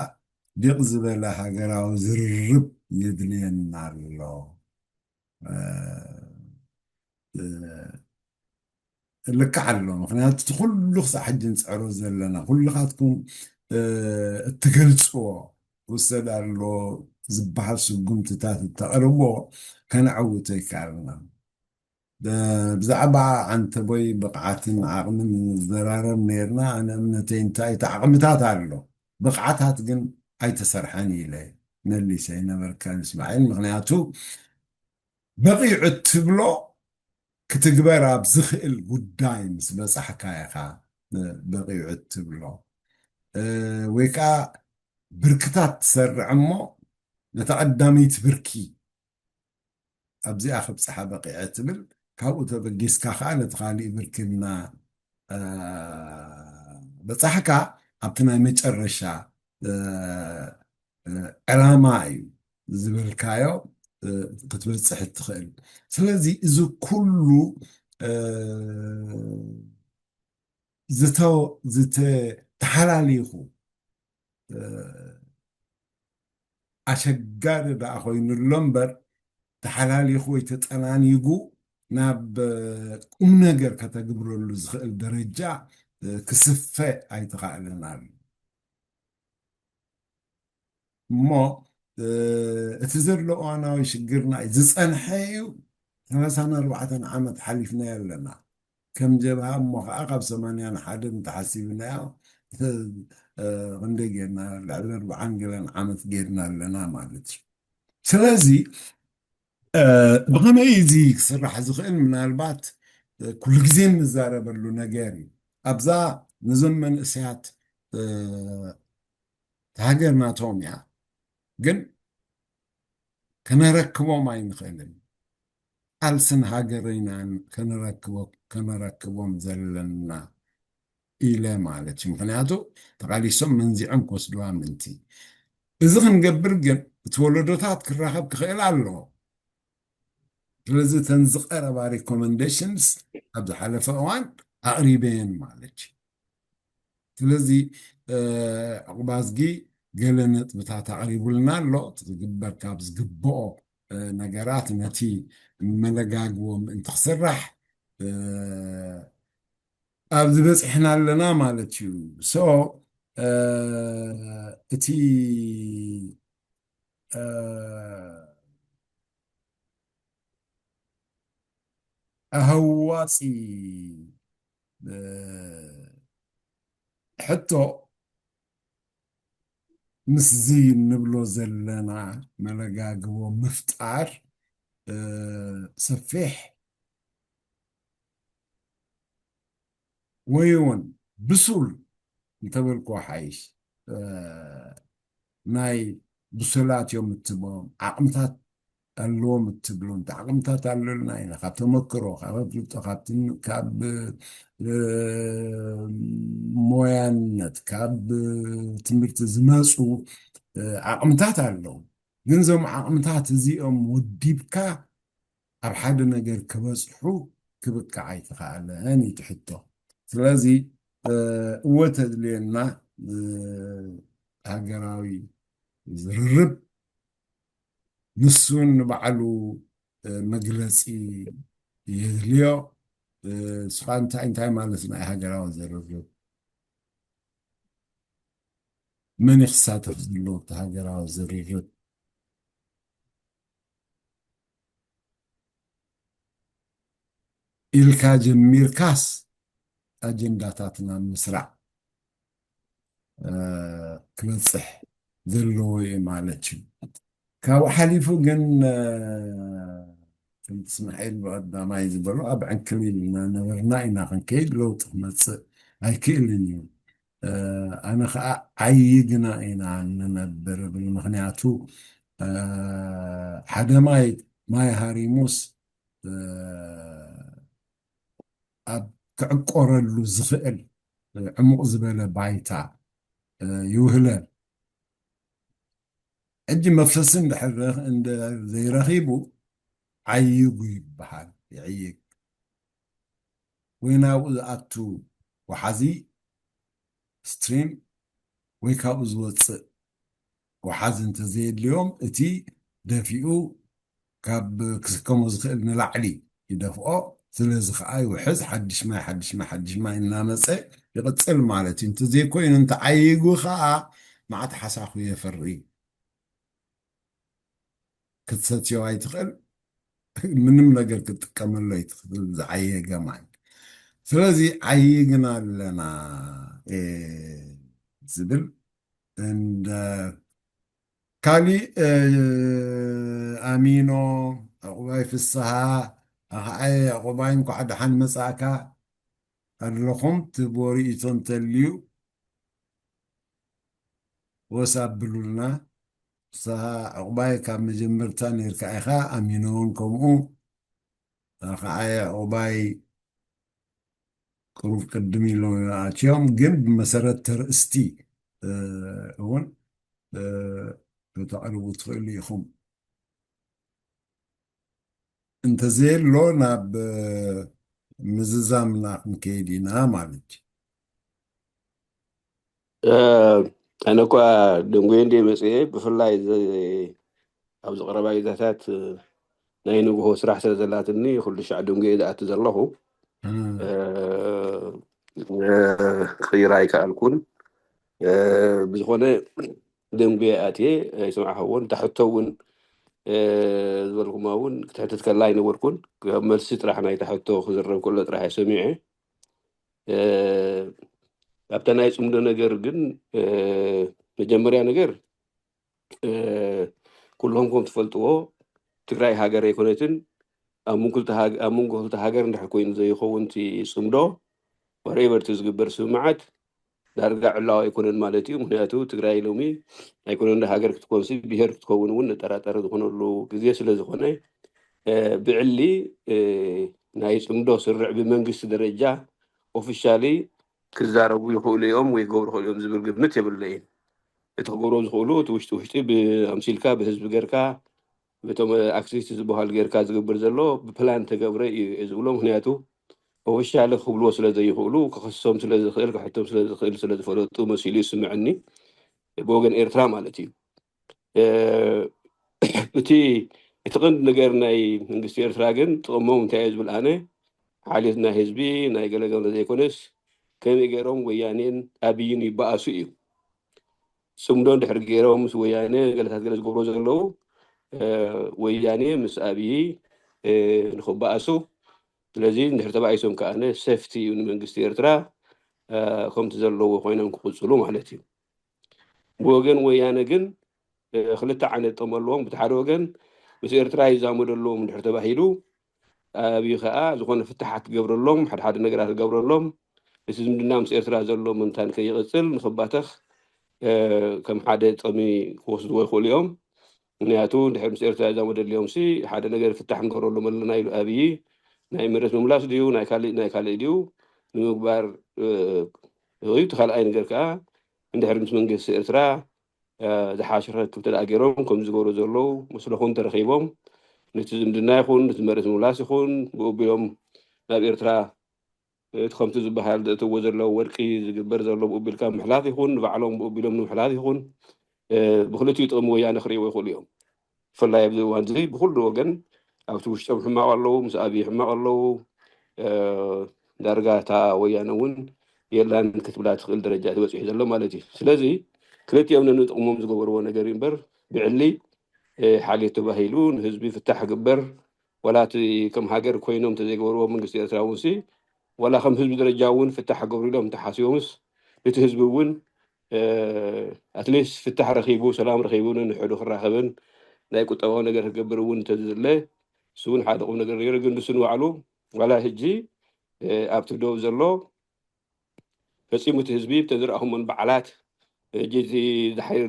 ዲቕ ዝበለ ሃገራዊ ዝርርብ የድልየና ኣሎ። ልክዕ ኣሎ። ምክንያቱ እቲ ኩሉ ክሳዕ ሕጂ ንፅዕሮ ዘለና ኩልኻትኩም እትገልፅዎ ውሰድ ኣሎ ዝበሃል ስጉምትታት እተቕርቦ ከነዕውቶ ይከኣልና። ብዛዕባ ዓንተቦይ ብቕዓትን ዓቕምን ንዘራረብ ነርና። ኣነ እምነተይ እንታይ እቲ ዓቕምታት ኣሎ፣ ብቕዓታት ግን ኣይተሰርሐን ኢለ መሊሰ ይነበርካን እስማዒል። ምክንያቱ በቒዑ እትብሎ ክትግበር ኣብ ዝኽእል ጉዳይ ምስ በጻሕካ ኢኻ በቒዑ እትብሎ። ወይ ከዓ ብርክታት ትሰርዕ እሞ ነታ ቀዳመይቲ ብርኪ ኣብዚኣ ክብጽሓ በቒዐ ትብል፣ ካብኡ ተበጊስካ ከዓ ነቲ ካሊእ ብርኪ እና በጻሕካ ኣብቲ ናይ መጨረሻ ዕላማ እዩ ዝበልካዮ ክትበፅሕ እትኽእል። ስለዚ እዚ ኩሉ ዝተሓላሊኹ ኣሸጋሪ ደኣ ኮይኑሎ እምበር፣ ተሓላሊኹ ወይ ተጠናኒጉ ናብ ቁም ነገር ከተግብረሉ ዝኽእል ደረጃ ክስፈ ኣይተኻእለን ኣሎ። እሞ እቲ ዘሎ እዋናዊ ሽግርና እዩ ዝጸንሐ እዩ። ሰላሳን ኣርባዕተን ዓመት ሓሊፍናዮ ኣለና ከም ጀብሃ። እሞ ከዓ ካብ ሰማንያን ሓደን እንተሓሲብናዮ ክንደይ ጌርና? ልዕሊ ኣርባዓን ገለን ዓመት ጌርና ኣለና ማለት እዩ። ስለዚ ብኸመይ እዚ ክስራሕ ዝኽእል? ምናልባት ኩሉ ግዜ እንዛረበሉ ነገር እዩ። ኣብዛ ነዞም መንእሰያት ሃገር ናቶም እያ፣ ግን ከነረክቦም ኣይንኽእልን። ቃልስን ሃገር ኢና ከነረክቦ- ከነረክቦም ዘለና ኢለ ማለት እዩ። ምኽንያቱ ተቓሊሶም መንዚዖም ክወስድዋ ምንቲ። እዚ ክንገብር ግን እቲ ወለዶታት ክራኸብ ክኽእል ኣለዎ። ስለዚ እተን ዝቐረባ ሪኮመንዴሽንስ ኣብ ዝሓለፈ እዋን ኣቕሪበየን ማለት እዩ። ስለዚ ዕቑባዝጊ ገለ ነጥብታት ኣቕሪቡልና ኣሎ። እቲ ክግበር ካብ ዝግብኦ ነገራት ነቲ መለጋግቦ ምእንቲ ክስራሕ ኣብዚ በፂሕና ኣለና ማለት እዩ። ሶ እቲ ኣሃዋፂ ሕቶ ምስዚ እንብሎ ዘለና መለጋግቦ ምፍጣር ሰፊሕ ወይ እውን ብሱል እንተበልክዎ ሓይሽ ናይ ብሱላት እዮም እትብሎም ዓቕምታት ኣለዎም እትብሎም ዓቕምታት ኣለና ኢና። ካብ ተመክሮ፣ ካብ ኣፍልጦ፣ ካብ ሞያነት፣ ካብ ትምህርቲ ዝመፁ ዓቕምታት ኣለዉ። ግን እዞም ዓቕምታት እዚኦም ወዲብካ ኣብ ሓደ ነገር ክበፅሑ ክብቃዕ ኣይተኻእለን እዩ እቲ ሕቶ። ስለዚ እወ ተድልየና ሃገራዊ ዝርርብ ንሱ ንባዕሉ መግለፂ የድልዮ። ስኻ እንታይ እንታይ ማለት ናይ ሃገራዊ ዝርርብ? መን ክሳተፍ ዘለዎ እቲ ሃገራዊ ዝርርብ ኢልካ ጀሚርካስ ኣጀንዳታትና ምስራዕ ክበፅሕ ዘለዎ እዩ ማለት እዩ። ካብኡ ሓሊፉ ግን ከምቲ እስማዒል ብቐዳማይ ዝበሎ ኣብ ዕንክሊል እናነበርና ኢና ክንከይድ ለውጢ ክመፅእ ኣይክእልን እዩ። ኣነ ከዓ ዓይግና ኢና ንነብር ብል ምክንያቱ ሓደ ማይ ማይ ሃሪሙስ ኣብ ክዕቆረሉ ዝኽእል ዕሙቕ ዝበለ ባይታ ይውህለል። ሕጂ መፍሰሲ እንድሕር ዘይረኺቡ ዓይይጉ ይበሃል። ይዕይግ ወይ ናብኡ ዝኣቱ ወሓዚ ስትሪም ወይ ካብኡ ዝወፅእ ወሓዚ እንተዘየድልዮም እቲ ደፊኡ ካብ ክስከሞ ዝኽእል ንላዕሊ ይደፍኦ። ስለዚ ከዓ ይውሕዝ፣ ሓድሽ ማይ ሓድሽ ማይ ሓድሽ ማይ እናመፀ ይቕፅል ማለት እዩ። እንተዘይኮይኑ እንተዓይጉ ከዓ መዓት ሓሳኹ የፈሪ። ክትሰትዮ ኣይትኽእል፣ ምንም ነገር ክትጥቀመሉ ኣይትኽእል ዝዓየገ ማይ። ስለዚ ዓይግና ኣለና ዝብል እንደ ካሊእ ኣሚኖ ዕቑባይ ፍስሃ ኣኸዓየ ዕቑባይ እንኳዕ ደሓን መፃእካ ኣለኹም ትቦ ርእይቶ እንተልዩ ወስ ኣብሉልና። ንስኻ ዕቑባይ ካብ መጀመርታ ነይርካ ኢኻ ኣሚኖ እውን ከምኡ ኣኸዓየ ዕቑባይ ቅሩብ ቅድም ኢሎም ኣትዮም ግን ብመሰረት ተርእስቲ እውን ከተቕርቡ ትኽእሉ ኢኹም። እንተዘየሎ ናብ ምዝዛምና ክንከይድ ኢና ማለት እዩ። ኣነ እኳ ደንጎየ እንደ መፅኤ ብፍላይ ኣብዚ ቀረባ ግዜታት ናይ ንግሆ ስራሕ ስለ ዘላትኒ ኩሉ ሻዕ ደንጎየ ዝኣቱ ዘለኹ ክቕይራ ኣይከኣልኩን። ብዝኾነ ደንጎየ ኣትየ ኣይሰማዕኸዎን። እታ ሕቶ እውን ዝበልኩማ እውን ክትሕትት ከላ ኣይነበርኩን። ካብ መልሲ ጥራሕ ናይታ ሕቶ ክዝረብ ከሎ ጥራሕ እየ ሰሚዐ። ኣብታ ናይ ፅምዶ ነገር ግን መጀመርያ ነገር ኩሎም ከም ትፈልጥዎ ትግራይ ሃገር ኣይኮነትን። ኣብ መንጎ ክልተ ሃገር እንድሕር ኮይኑ ዘይኸውን እቲ ፅምዶ ወሬቨር እቲ ዝግበር ስምምዓት ዳርጋ ዕላዊ ኣይኮነን ማለት እዩ። ምክንያቱ ትግራይ ሎሚ ኣይኮነን ሃገር ክትኮንሲ ብሄር ክትከውን እውን ንጠራጠር ዝኾነሉ ግዜ ስለ ዝኾነ ብዕሊ ናይ ፅምዶ ስርዕ ብመንግስቲ ደረጃ ኦፊሻሊ ክዛረቡ ይኽእሉ እዮም ወይ ክገብሩ ይኽእሉ እዮም ዝብል ግምት የብለይን። እቲ ክገብሮ ዝኽእሉ እቲ ውሽጢ ውሽጢ ብኣምሲልካ ብህዝቢ ገርካ ብቶም ኣክቲቪስት ዝበሃል ገርካ ዝግብር ዘሎ ብፕላን ተገብረ እዩ ዝብሎ። ምክንያቱ ኦፊሻሊ ክብልዎ ስለ ዘይኽእሉ ክኸሶም ስለ ዝኽእል ክሕቶም ስለ ዝኽእል ስለ ዝፈለጡ መሲሉ ይስምዐኒ ብወገን ኤርትራ ማለት እዩ። እቲ እቲ ቀንዲ ነገር ናይ መንግስቲ ኤርትራ ግን ጥቕሞም እንታይ እዩ ዝብል ኣነ ሓልዮት ናይ ህዝቢ ናይ ገለገለ ዘይኮነስ ከመይ ገይሮም ወያኔን ኣብይን ይበኣሱ እዩ። ፅምዶ እንድሕር ገይሮም ምስ ወያነ ገለታት ገለ ዝገብሮ ዘለዉ ወያኔ ምስ ኣብይ ንክበኣሱ ስለዚ እንድሕር ተባኢሶም ከኣነ ሴፍቲ እዩ ንመንግስቲ ኤርትራ ከምቲ ዘለዎ ኮይኖም ክቕፅሉ ማለት እዩ። ብወገን ወያነ ግን ክልተ ዓይነት ጥቕሚ ኣለዎም። ብቲ ሓደ ወገን ምስ ኤርትራ ይዛመዱ ኣለዎም እንድሕር ተባሂሉ ኣብዩ ከዓ ዝኾነ ፍትሓት ክገብረሎም ሓደ ሓደ ነገራት ክገብረሎም እቲ ዝምድና ምስ ኤርትራ ዘሎ ምንታን ከይቕፅል ንክባተኽ ከም ሓደ ጥቕሚ ክወስድዎ ይኽእሉ እዮም። ምክንያቱ ድሕር ምስ ኤርትራ ይዛመዱ ኣለዮም ሲ ሓደ ነገር ፍታሕ ንገብረሎም ኣለና ኢሉ ኣብይ ናይ መሬት ምምላስ ድዩ ናይ ካልእ ናይ ካልእ ድዩ ንምግባር እዩ። እቲ ካልኣይ ነገር ከዓ እንድሕር ምስ መንግስቲ ኤርትራ ዝሓሸ ርክብ ተደኣ ገይሮም ከም ዝገብሩ ዘለዉ መስለኹም ተረኺቦም ነቲ ዝምድና ይኹን ነቲ መሬት ምምላስ ይኹን ብኡ ቢሎም ናብ ኤርትራ እቲ ከምቲ ዝበሃል ዘእትዎ ዘለዉ ወርቂ ዝግበር ዘሎ ብኡ ቢልካ ምሕላፍ ይኹን ንባዕሎም ብኡ ቢሎም ንምሕላፍ ይኹን ብክልቲኡ ጥቕሚ ወያነ ክርእይዎ ይኽእሉ እዮም። ብፍላይ ኣብዚ እዋን እዚ ብኩሉ ወገን ኣብቲ ውሽጦም ሕማቕ ኣለዉ፣ ምስ ኣብይ ሕማቕ ኣለዉ። ዳርጋ እታ ወያነ እውን የላን ክትብላ ትኽእል ደረጃ ተበፂሑ ዘሎ ማለት እዩ። ስለዚ ክልቲኦም ነንጥቕሞም ዝገበርዎ ነገር እዩ እምበር ብዕሊ ሓልዮት ተባሂሉ ንህዝቢ ፍታሕ ግበር ዋላ እቲ ከም ሃገር ኮይኖም ተዘይገበርዎ መንግስቲ ኤርትራ እውን ሲ ዋላ ከም ህዝቢ ደረጃ እውን ፍታሕ ገብሩ ኢሎም እንተሓሲቦምስ እቲ ህዝቢ እውን ኣትሊስት ፍታሕ ረኺቡ ሰላም ረኺቡ ንንሕዱ ክራኸብን ናይ ቁጠባዊ ነገር ክገብር እውን እንተዝለ እሱ እውን ሓደ ቁም ነገር ነይሩ። ግን ንሱ ንባዕሉ ዋላ ሕጂ ኣብቲ ዶብ ዘሎ ፈፂሙ እቲ ህዝቢ ብተዝረኣኹሞን በዓላት ሕጂ እቲ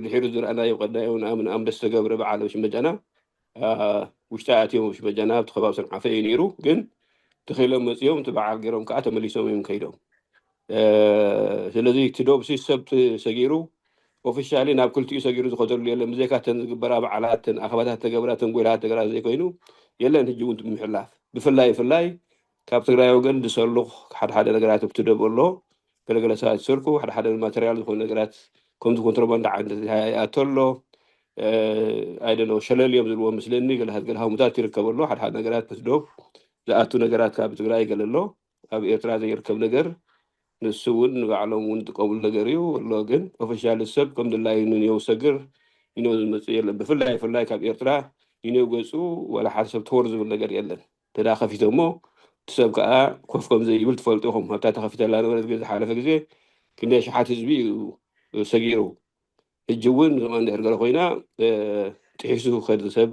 ድሒሩ ዝረኣናዮ ቀዳዮም ንኣምን ኣምደ ዝተገብረ በዓል ሽመጃና ውሽጢ ኣትዮም ሽመጃና ኣብቲ ከባቢ ሰንዓፈ እዩ ነይሩ። ግን ተኺሎም መፅዮም እቲ በዓል ገይሮም ከዓ ተመሊሶም እዮም ከይዶም። ስለዚ እቲ ዶብ ሲ ሰብ ሰጊሩ ኦፊሻሊ ናብ ክልቲኡ ሰጊሩ ዝኸደሉ የለን። ብዘይካ ተን ዝግበራ በዓላት ተን ኣኸባታት ተገብራ ተን ጎይላታት ተገራ ዘይኮይኑ የለን። ሕጂ እውን ምሕላፍ ብፍላይ ብፍላይ ካብ ትግራይ ወገን ዝሰሉኽ ሓደ ሓደ ነገራት ኣብቲ ዶብ ኣሎ። ገለገለ ሰባት ዝሰርኩ ሓደ ሓደ ማተርያል ዝኾኑ ነገራት ከምዚ ኮንትሮባንድ ዓይነት ይኣቶ ኣሎ። ኣይደኖ ሸለል እዮም ዝብልዎ ምስለኒ ገለሃት ገለ ሃሙታት ይርከብ ኣሎ። ሓደ ሓደ ነገራት ምስ ዶብ ዝኣቱ ነገራት ካብ ትግራይ ገለ ኣሎ። ኣብ ኤርትራ ዘይርከብ ነገር ንሱ እውን ንባዕሎም እውን ዝጥቀምሉ ነገር እዩ ኣሎ። ግን ኦፊሻል ሰብ ከም ድላዩ ንኔው ሰግር ይነው ዝመፅእ የለን። ብፍላይ ብፍላይ ካብ ኤርትራ ይነው ገፁ ዋላ ሓደ ሰብ ተወር ዝብል ነገር የለን። ተዳ ከፊቶሞ እቲ ሰብ ከዓ ኮፍ ከም ዘይብል ትፈልጡ ኢኹም። ኣብታ ተኸፊተላ ነበረት ግዜ ዝሓለፈ ግዜ ክንደይ ኣሽሓት ህዝቢ እዩ ሰጊሩ። ሕጂ እውን ከምኣ እንድሕር ገለ ኮይና ጥሒሱ ክኸድ ሰብ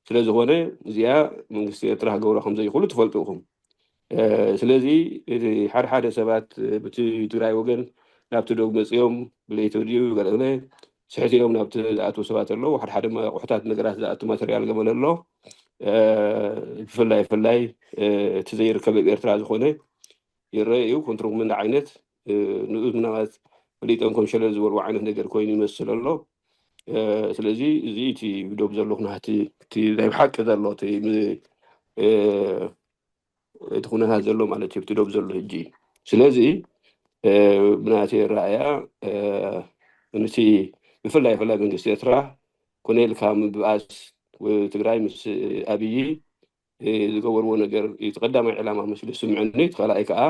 ስለ ዝኾነ እዚኣ መንግስቲ ኤርትራ ክገብሮ ከም ዘይኽእሉ ትፈልጡ ኢኹም። ስለዚ እቲ ሓደ ሓደ ሰባት ብቲ ትግራይ ወገን ናብቲ ዶብ መፅኦም ብለይቶ ድዩ ገለገለ ስሕት ኢሎም ናብቲ ዝኣትዉ ሰባት ኣለዉ። ሓደ ሓደ ኣቑሑታት ነገራት ዝኣቱ ማተርያል ገመለ ኣሎ። ብፍላይ ብፍላይ እቲ ዘይርከብ ኣብ ኤርትራ ዝኾነ ይረአ እዩ። ኮንትሮባንድ ዓይነት ንኡዝ ምናልባት ፈሊጦም ከም ሸለል ዝበልዎ ዓይነት ነገር ኮይኑ ይመስል ኣሎ። ስለዚ እዚ እቲ ዶብ ዘሎ ኩነታት እቲ ናይ ብሓቂ ዘሎ እቲ እቲ ኩነታት ዘሎ ማለት እዩ እቲ ዶብ ዘሎ ሕጂ። ስለዚ ብናተይ ኣረኣእያ ነቲ ብፍላይ ብፍላይ መንግስቲ ኤርትራ ኮነ ኢልካ ምብኣስ ትግራይ ምስ ኣብዪ ዝገበርዎ ነገር እዩ እቲ ቀዳማይ ዕላማ መስሉ ዝስምዐኒ። እቲ ካልኣይ ከዓ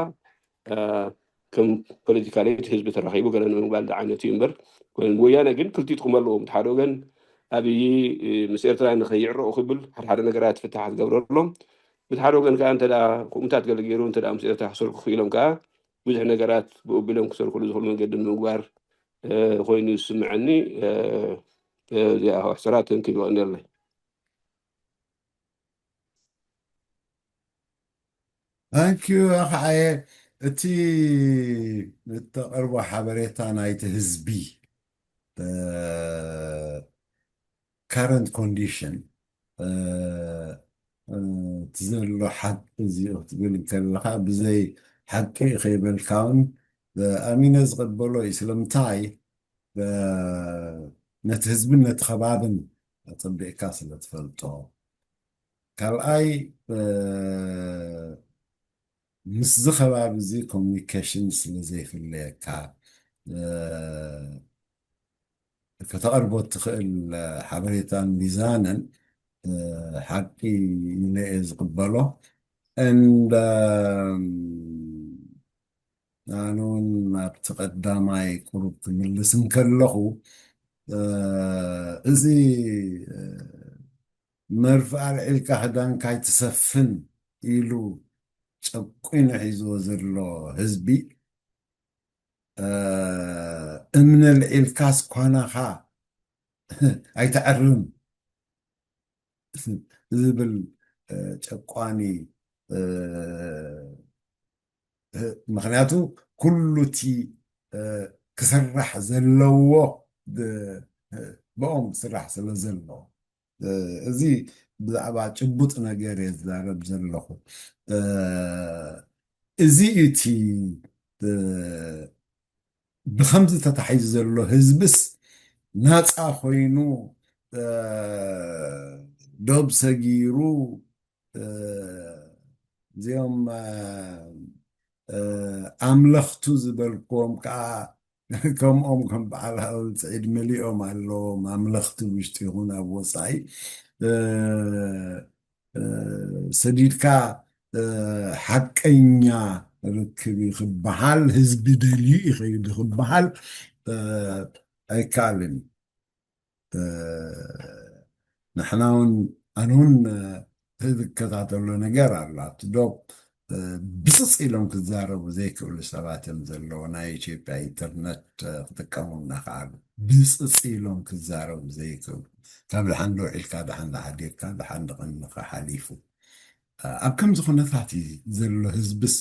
ከም ፖለቲካሊ እቲ ህዝቢ ተራኺቡ ገለ ንምባል ዝዓይነቱ እዩ እምበር፣ ወያነ ግን ክልቲኡ ጥቕሚ ኣለዎም። እቲ ሓደ ወገን ኣብዪ ምስ ኤርትራ ንኸይዕረቑ ክብል ሓደ ሓደ ነገራት ፍታሓት ገብረሎም፣ ብቲ ሓደ ወገን ከዓ እንተ ከምኡታት ገለ ገይሩ እንተ ምስ ኤርትራ ክሰርኩ ክኢሎም ከዓ ብዙሕ ነገራት ብኡ ኣቢሎም ክሰርኩሉ ዝኽእሉ መንገዲ ንምግባር ኮይኑ ዝስምዐኒ። እዚኣ ሕሰራት እንክይበቕኒ ኣለይ። ታንኪዩ ኣኸዓየ። እቲ እተቐርቦ ሓበሬታ ናይቲ ህዝቢ ካረንት ኮንዲሽን እቲ ዘሎ ሓቂ እዚኦ ክትብል እንከለኻ ብዘይ ሓቂ ከይበልካ እውን ኣሚነ ዝቕበሎ እዩ። ስለምንታይ ነቲ ህዝብን ነቲ ከባብን ኣጸቢቕካ ስለ ትፈልጦ። ካልኣይ ምስዚ ከባቢ እዚ ኮሚኒኬሽን ስለ ዘይፍለየካ ከተቐርቦ እትኽእል ሓበሬታን ሚዛንን ሓቂ ኢለ እየ ዝቕበሎ። እንዳ ኣነ እውን ኣብቲ ቀዳማይ ቁሩብ ክምልስ እንከለኹ እዚ መርፍእ ኣልዒልካ ክዳንካ ኣይትሰፍን ኢሉ ጨቂኑ ሒዝዎ ዘሎ ህዝቢ እምኒ ኣልዒልካስ ኳናኻ ኣይተዕርም ዝብል ጨቋኒ ምክንያቱ ኩሉ እቲ ክስራሕ ዘለዎ ብኦም ክስራሕ ስለ ዘለዎ እዚ ብዛዕባ ጭቡጥ ነገር እየ ዝዛረብ ዘለኹ። እዚ እቲ ብከምዚ ተታሒዙ ዘሎ ህዝብስ ናፃ ኮይኑ ዶብ ሰጊሩ እዚኦም ኣምለኽቱ ዝበልክዎም ከዓ ከምኦም ከም በዓል ሃውልቲ ዕድመ ሊኦም ኣለዎም ኣምለኽቲ ውሽጢ ይኹን ኣብ ወፃኢ ሰዲድካ ሓቀኛ ርክብ እዩ ክበሃል ህዝቢ ደልዩ ይኸይድ ክበሃል ኣይከኣልን። ንሕና እውን ኣነ እውን ዝከታተሎ ነገር ኣሎ ኣብቲ ዶብ ብስፅ ኢሎም ክዛረቡ ዘይክእሉ ሰባት እዮም ዘለዎ ናይ ኢትዮጵያ ኢንተርነት ክጥቀሙ እናክኣሉ ብስፅ ኢሎም ክዛረቡ ዘይክእሉ ካብ ደሓን ደው ኢልካ ደሓን ዝሓዲርካ ደሓን ደቐንኻ ሓሊፉ ኣብ ከምዚ ኩነታት እዩ ዘሎ ህዝብስ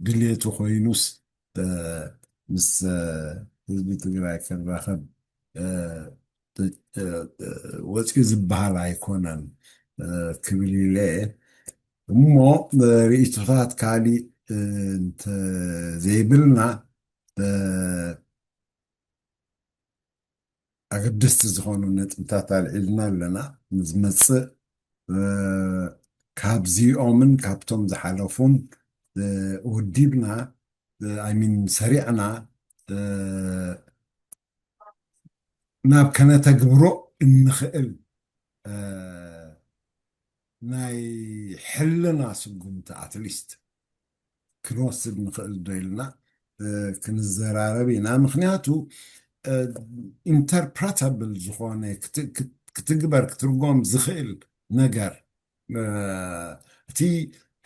ድልየቱ ኮይኑስ ምስ ህዝቢ ትግራይ ክራኸብ ወፂኡ ዝበሃል ኣይኮነን ክብል ኢለ እሞ ርእይቶታት ካሊእ እንተዘይብልና ኣገደስቲ ዝኾኑ ነጥብታት ኣልዒልና ኣለና። ንዝመፅእ ካብዚኦምን ካብቶም ዝሓለፉን ውዲብና ኣይሚን ሰሪዕና ናብ ከነተግብሮ እንኽእል ናይ ሕልና ስጉምቲ ኣትሊስት ክንወስድ ንኽእል ዶ ኢልና ክንዘራረብ ኢና። ምክንያቱ ኢንተርፕረታብል ዝኾነ ክትግበር ክትርጎም ዝኽእል ነገር እቲ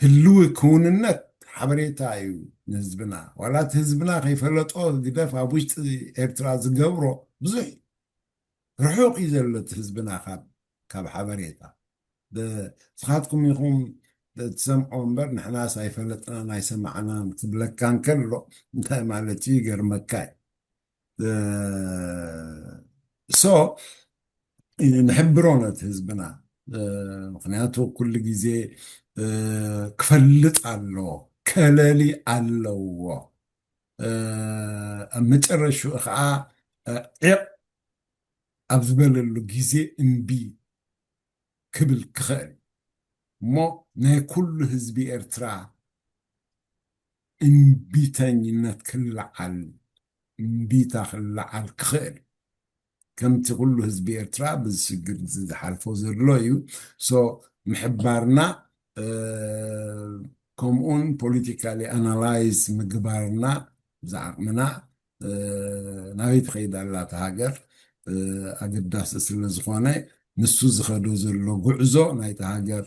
ህልዊ ክውንነት ሓበሬታ እዩ ንህዝብና። ዋላ እቲ ህዝብና ከይፈለጦ ግደፍ ኣብ ውሽጢ ኤርትራ ዝገብሮ ብዙሕ ርሑቕ እዩ ዘሎ እቲ ህዝብና ካብ ካብ ሓበሬታ። ንስኻትኩም ኢኹም ትሰምዖ እምበር ንሕናስ ኣይፈለጥናን ኣይሰማዕናን ክብለካ እንከሎ እንታይ ማለት እዩ ይገርመካ እዩ። ሶ ንሕብሮ ነቲ ህዝብና ምክንያቱ ኩሉ ግዜ ክፈልጥ ኣለዎ ከለሊ ኣለዎ ኣብ መጨረሽኡ ከዓ ዒቕ ኣብ ዝበለሉ ግዜ እምቢ ክብል ክኽእል እሞ ናይ ኩሉ ህዝቢ ኤርትራ እምቢተኝነት ክለዓል እምቢታ ክለዓል ክኽእል፣ ከምቲ ኩሉ ህዝቢ ኤርትራ ብዚ ሽግር እዚ ዝሓልፎ ዘሎ እዩ። ሶ ምሕባርና፣ እ፣ ከምኡውን ፖለቲካሊ ኣናላይዝ ምግባርና ብዝዓቕምና፣ እ፣ ናበይ ትኸይድ ኣላ እታ ሃገር፣ እ፣ ኣገዳሲ ስለ ዝኾነ፣ ንሱ ዝኸዶ ዘሎ ጉዕዞ ናይቲ ሃገር፣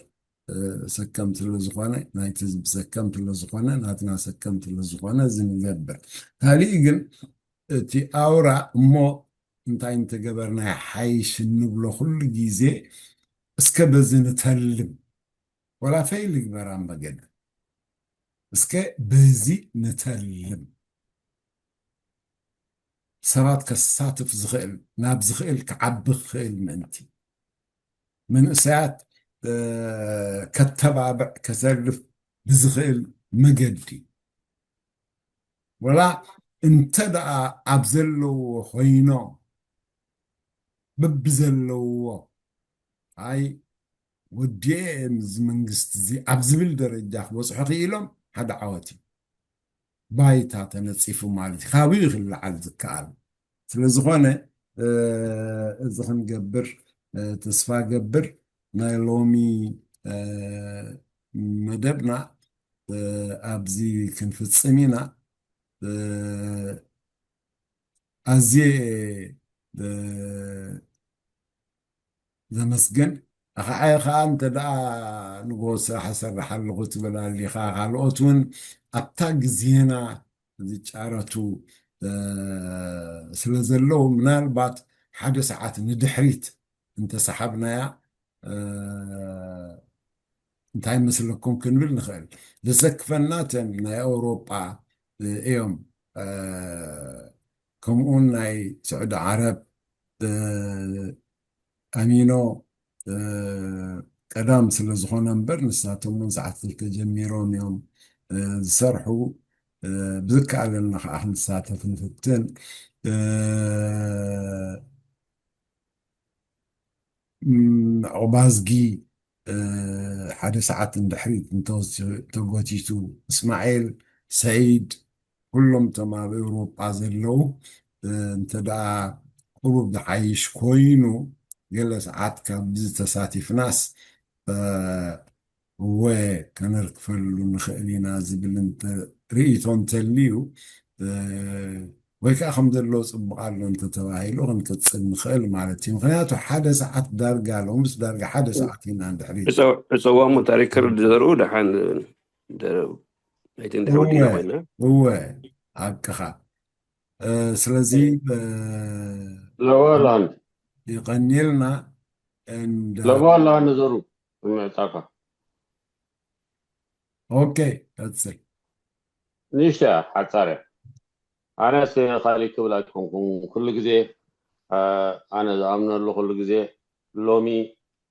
እ፣ ሰከም ስለ ዝኾነ፣ ናይቲ ህዝቢ ሰከም ስለ ዝኾነ፣ ናትና ሰከም ስለ ዝኾነ፣ እዚ ንገብር። ካሊእ ግን እቲ ኣውራ እሞ እንታይ እንተገበርና ይሓይሽ እንብሎ ኩሉ ግዜ፣ እስከ በዚ ንተልም፣ ወላ ፈይል ይግበር ኣምበገደ፣ እስከ በዚ ንተልም። ሰባት ከሳትፍ ዝኽእል፣ ናብ ዝኽእል ክዓቢ ክኽእል ምእንቲ፣ መንእሰያት፣ እ፣ ከተባብዕ፣ ከሰልፍ ብዝኽእል መገዲ። ወላ እንተ ደኣ ኣብ ዘለዎ ኮይኖም፣ በብዘለዎ፣ ኣይ፣ ወዲኤ እዚ መንግስቲ እዚ ኣብ ዝብል ደረጃ ክበጽሑ ክኢሎም፣ ሓደ ዓወት እዩ። ባይታ ተነጺፉ ማለት እዩ። ካብኡ እዩ ክለዓል ዝከኣል። ስለ ዝኾነ፣ እ፣ እዚ ክንገብር፣ እ፣ ተስፋ ገብር። ናይ ሎሚ፣ እ፣ መደብና፣ እ፣ ኣብዚ ክንፍጽም ኢና። እ፣ ኣዝየ፣ እ፣ ዘመስግን። ኣኸዓይ ኸዓ እንተ ደኣ ንጎ ስራሕ እሰርሕ ኣለኹ ትብል ኣሊኻ፣ ካልኦት እውን ኣብታ ግዜና ዝጫረቱ፣ እ፣ ስለ ዘለዉ፣ ምናልባት ሓደ ሰዓት ንድሕሪት እንተሰሓብናያ፣ እ፣ እንታይ መስለኩም ክንብል ንኽእል። ዘሰክፈና እተን ናይ ኣውሮጳ፣ እ፣ እዮም። እ፣ ከምኡውን ናይ ስዑዲ ዓረብ፣ እ፣ ኣሚኖ፣ እ፣ ቀዳም ስለ ዝኾነ እምበር፣ ንሳቶም እውን ሰዓት ክልተ ጀሚሮም እዮም፣ እ፣ ዝሰርሑ። እ፣ ብዝከኣለና ከዓ ክንሳተፍ ንፍትን። እ፣ ም፣ ዑቕባዝጊ፣ እ፣ ሓደ ሰዓት እንድሕሪት እንተወሲ-፣ ተጎቲቱ፣ እስማኤል፣ ሰይድ፣ ኩሎም እቶም ኣብ ኤውሮጳ ዘለዉ፣ እ፣ እንተ ደኣ ቁሩብ ዝሓይሽ ኮይኑ፣ ገለ ሰዓት ካብዚ ተሳቲፍናስ፣ እ፣ እወ፣ ከነርክፈሉ ንኽእል ኢና ዝብል እንተ-፣ ርእይቶ እንተልዩ፣ እ፣ ወይ ከዓ ከም ዘሎ ጽቡቕ ኣሎ እንተተባሂሉ ክንቅጽል ንኽእል ማለት እዩ። ምኽንያቱ ሓደ ሰዓት ዳርጋ፣ ሎምስ ዳርጋ ሓደ ሰዓት ኢና እንድሕሪ። እፀ-፣ እፀዋሙ ታሪክ ክርድ ዘርኡ ደሓን ደ-፣ ናይቲ እንድሕሪ ወዲና እወ፣ ኮይና። እወ፣ ሓቅኻ። እ፣ ስለዚ፣ እ፣ ለዋላን ይቐኒልና እንዳ ለዋላን ዘሩ ምዕጣካ። ኦኬ፣ ቀጽል። ንእሽቶ እያ፣ ሓጻር እያ። ኣነስ ካሊእ ክብል ኣይኮንኩን። ኩሉ ግዜ፣ እ፣ ኣነ ዝኣምነሉ ኩሉ ግዜ ሎሚ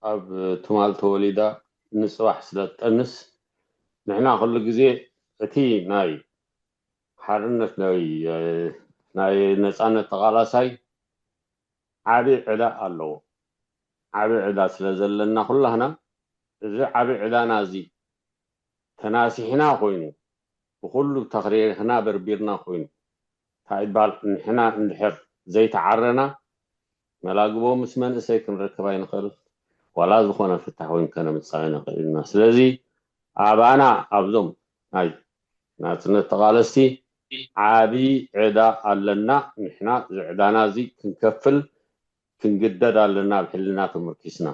ኣብ ትማል ተወሊዳ ንጽባሕ ስለ ትጠንስ፣ ንሕና ኩሉ ግዜ እቲ ናይ ሓርነት ናይ፣ እ፣ ናይ ነጻነት ተቓላሳይ ዓቢ ዕዳ ኣለዎ። ዓቢ ዕዳ ስለ ዘለና ኩላህና እዚ ዓቢ ዕዳና እዚ ተናሲሕና ኮይኑ፣ ብኹሉ ተኽሪርና በርቢርና ኮይኑ፣ እንታይ ይባል፣ ንሕና እንድሕር ዘይተዓረና፣ መላግቦ ምስ መንእሰይ ክንረክብ ኣይንኽእል፣ ዋላ ዝኾነ ፍታሕ እውን ከነምጽእ ኣይንኽእል ኢና። ስለዚ ኣባና ኣብዞም ናይ ናጽነት ተቓለስቲ ዓቢ ዕዳ ኣለና። ንሕና እዚ ዕዳና እዚ ክንከፍል ክንግደድ ኣለና፣ ኣብ ሕልና ተመርኪስና።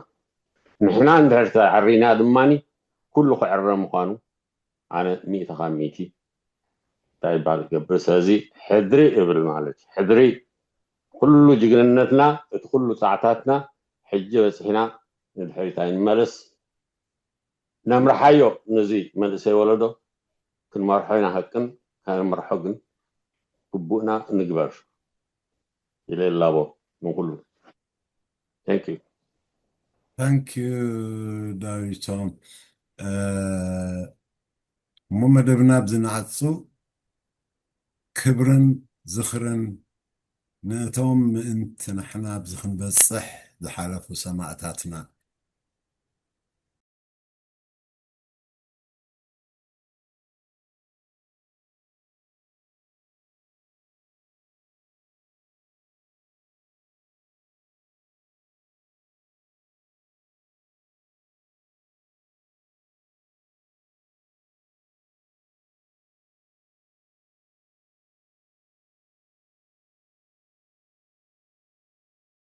ንሕና እንድሕር ተዓሪና ድማ ኩሉ ክዕረ ምዃኑ ኣነ ሚእቲ ካብ ሚእቲ እንታይ ይባል ገብር። ስለዚ ሕድሪ እብል ማለት እዩ። ሕድሪ ኩሉ ጅግንነትና፣ እቲ ኩሉ ጻዕታትና ሕጂ በጺሕና ንድሕሪት ኣይንመለስ። ነምርሓዮ ነዚ መንእሰይ ወለዶ፣ ክንመርሖ ኢና። ሃቅን ከነምርሖ ግን ግቡእና ንግበር ኢለ ይላቦ ንኩሉ። Thank you። Thank you፣ ዳዊቶም። እ፣ እሞ መደብና ኣብዚ ንዓጹ። ክብርን ዝኽርን ነቶም ምእንቲ ንሕና ኣብዚ ክንበጽሕ ዝሓለፉ ሰማእታትና።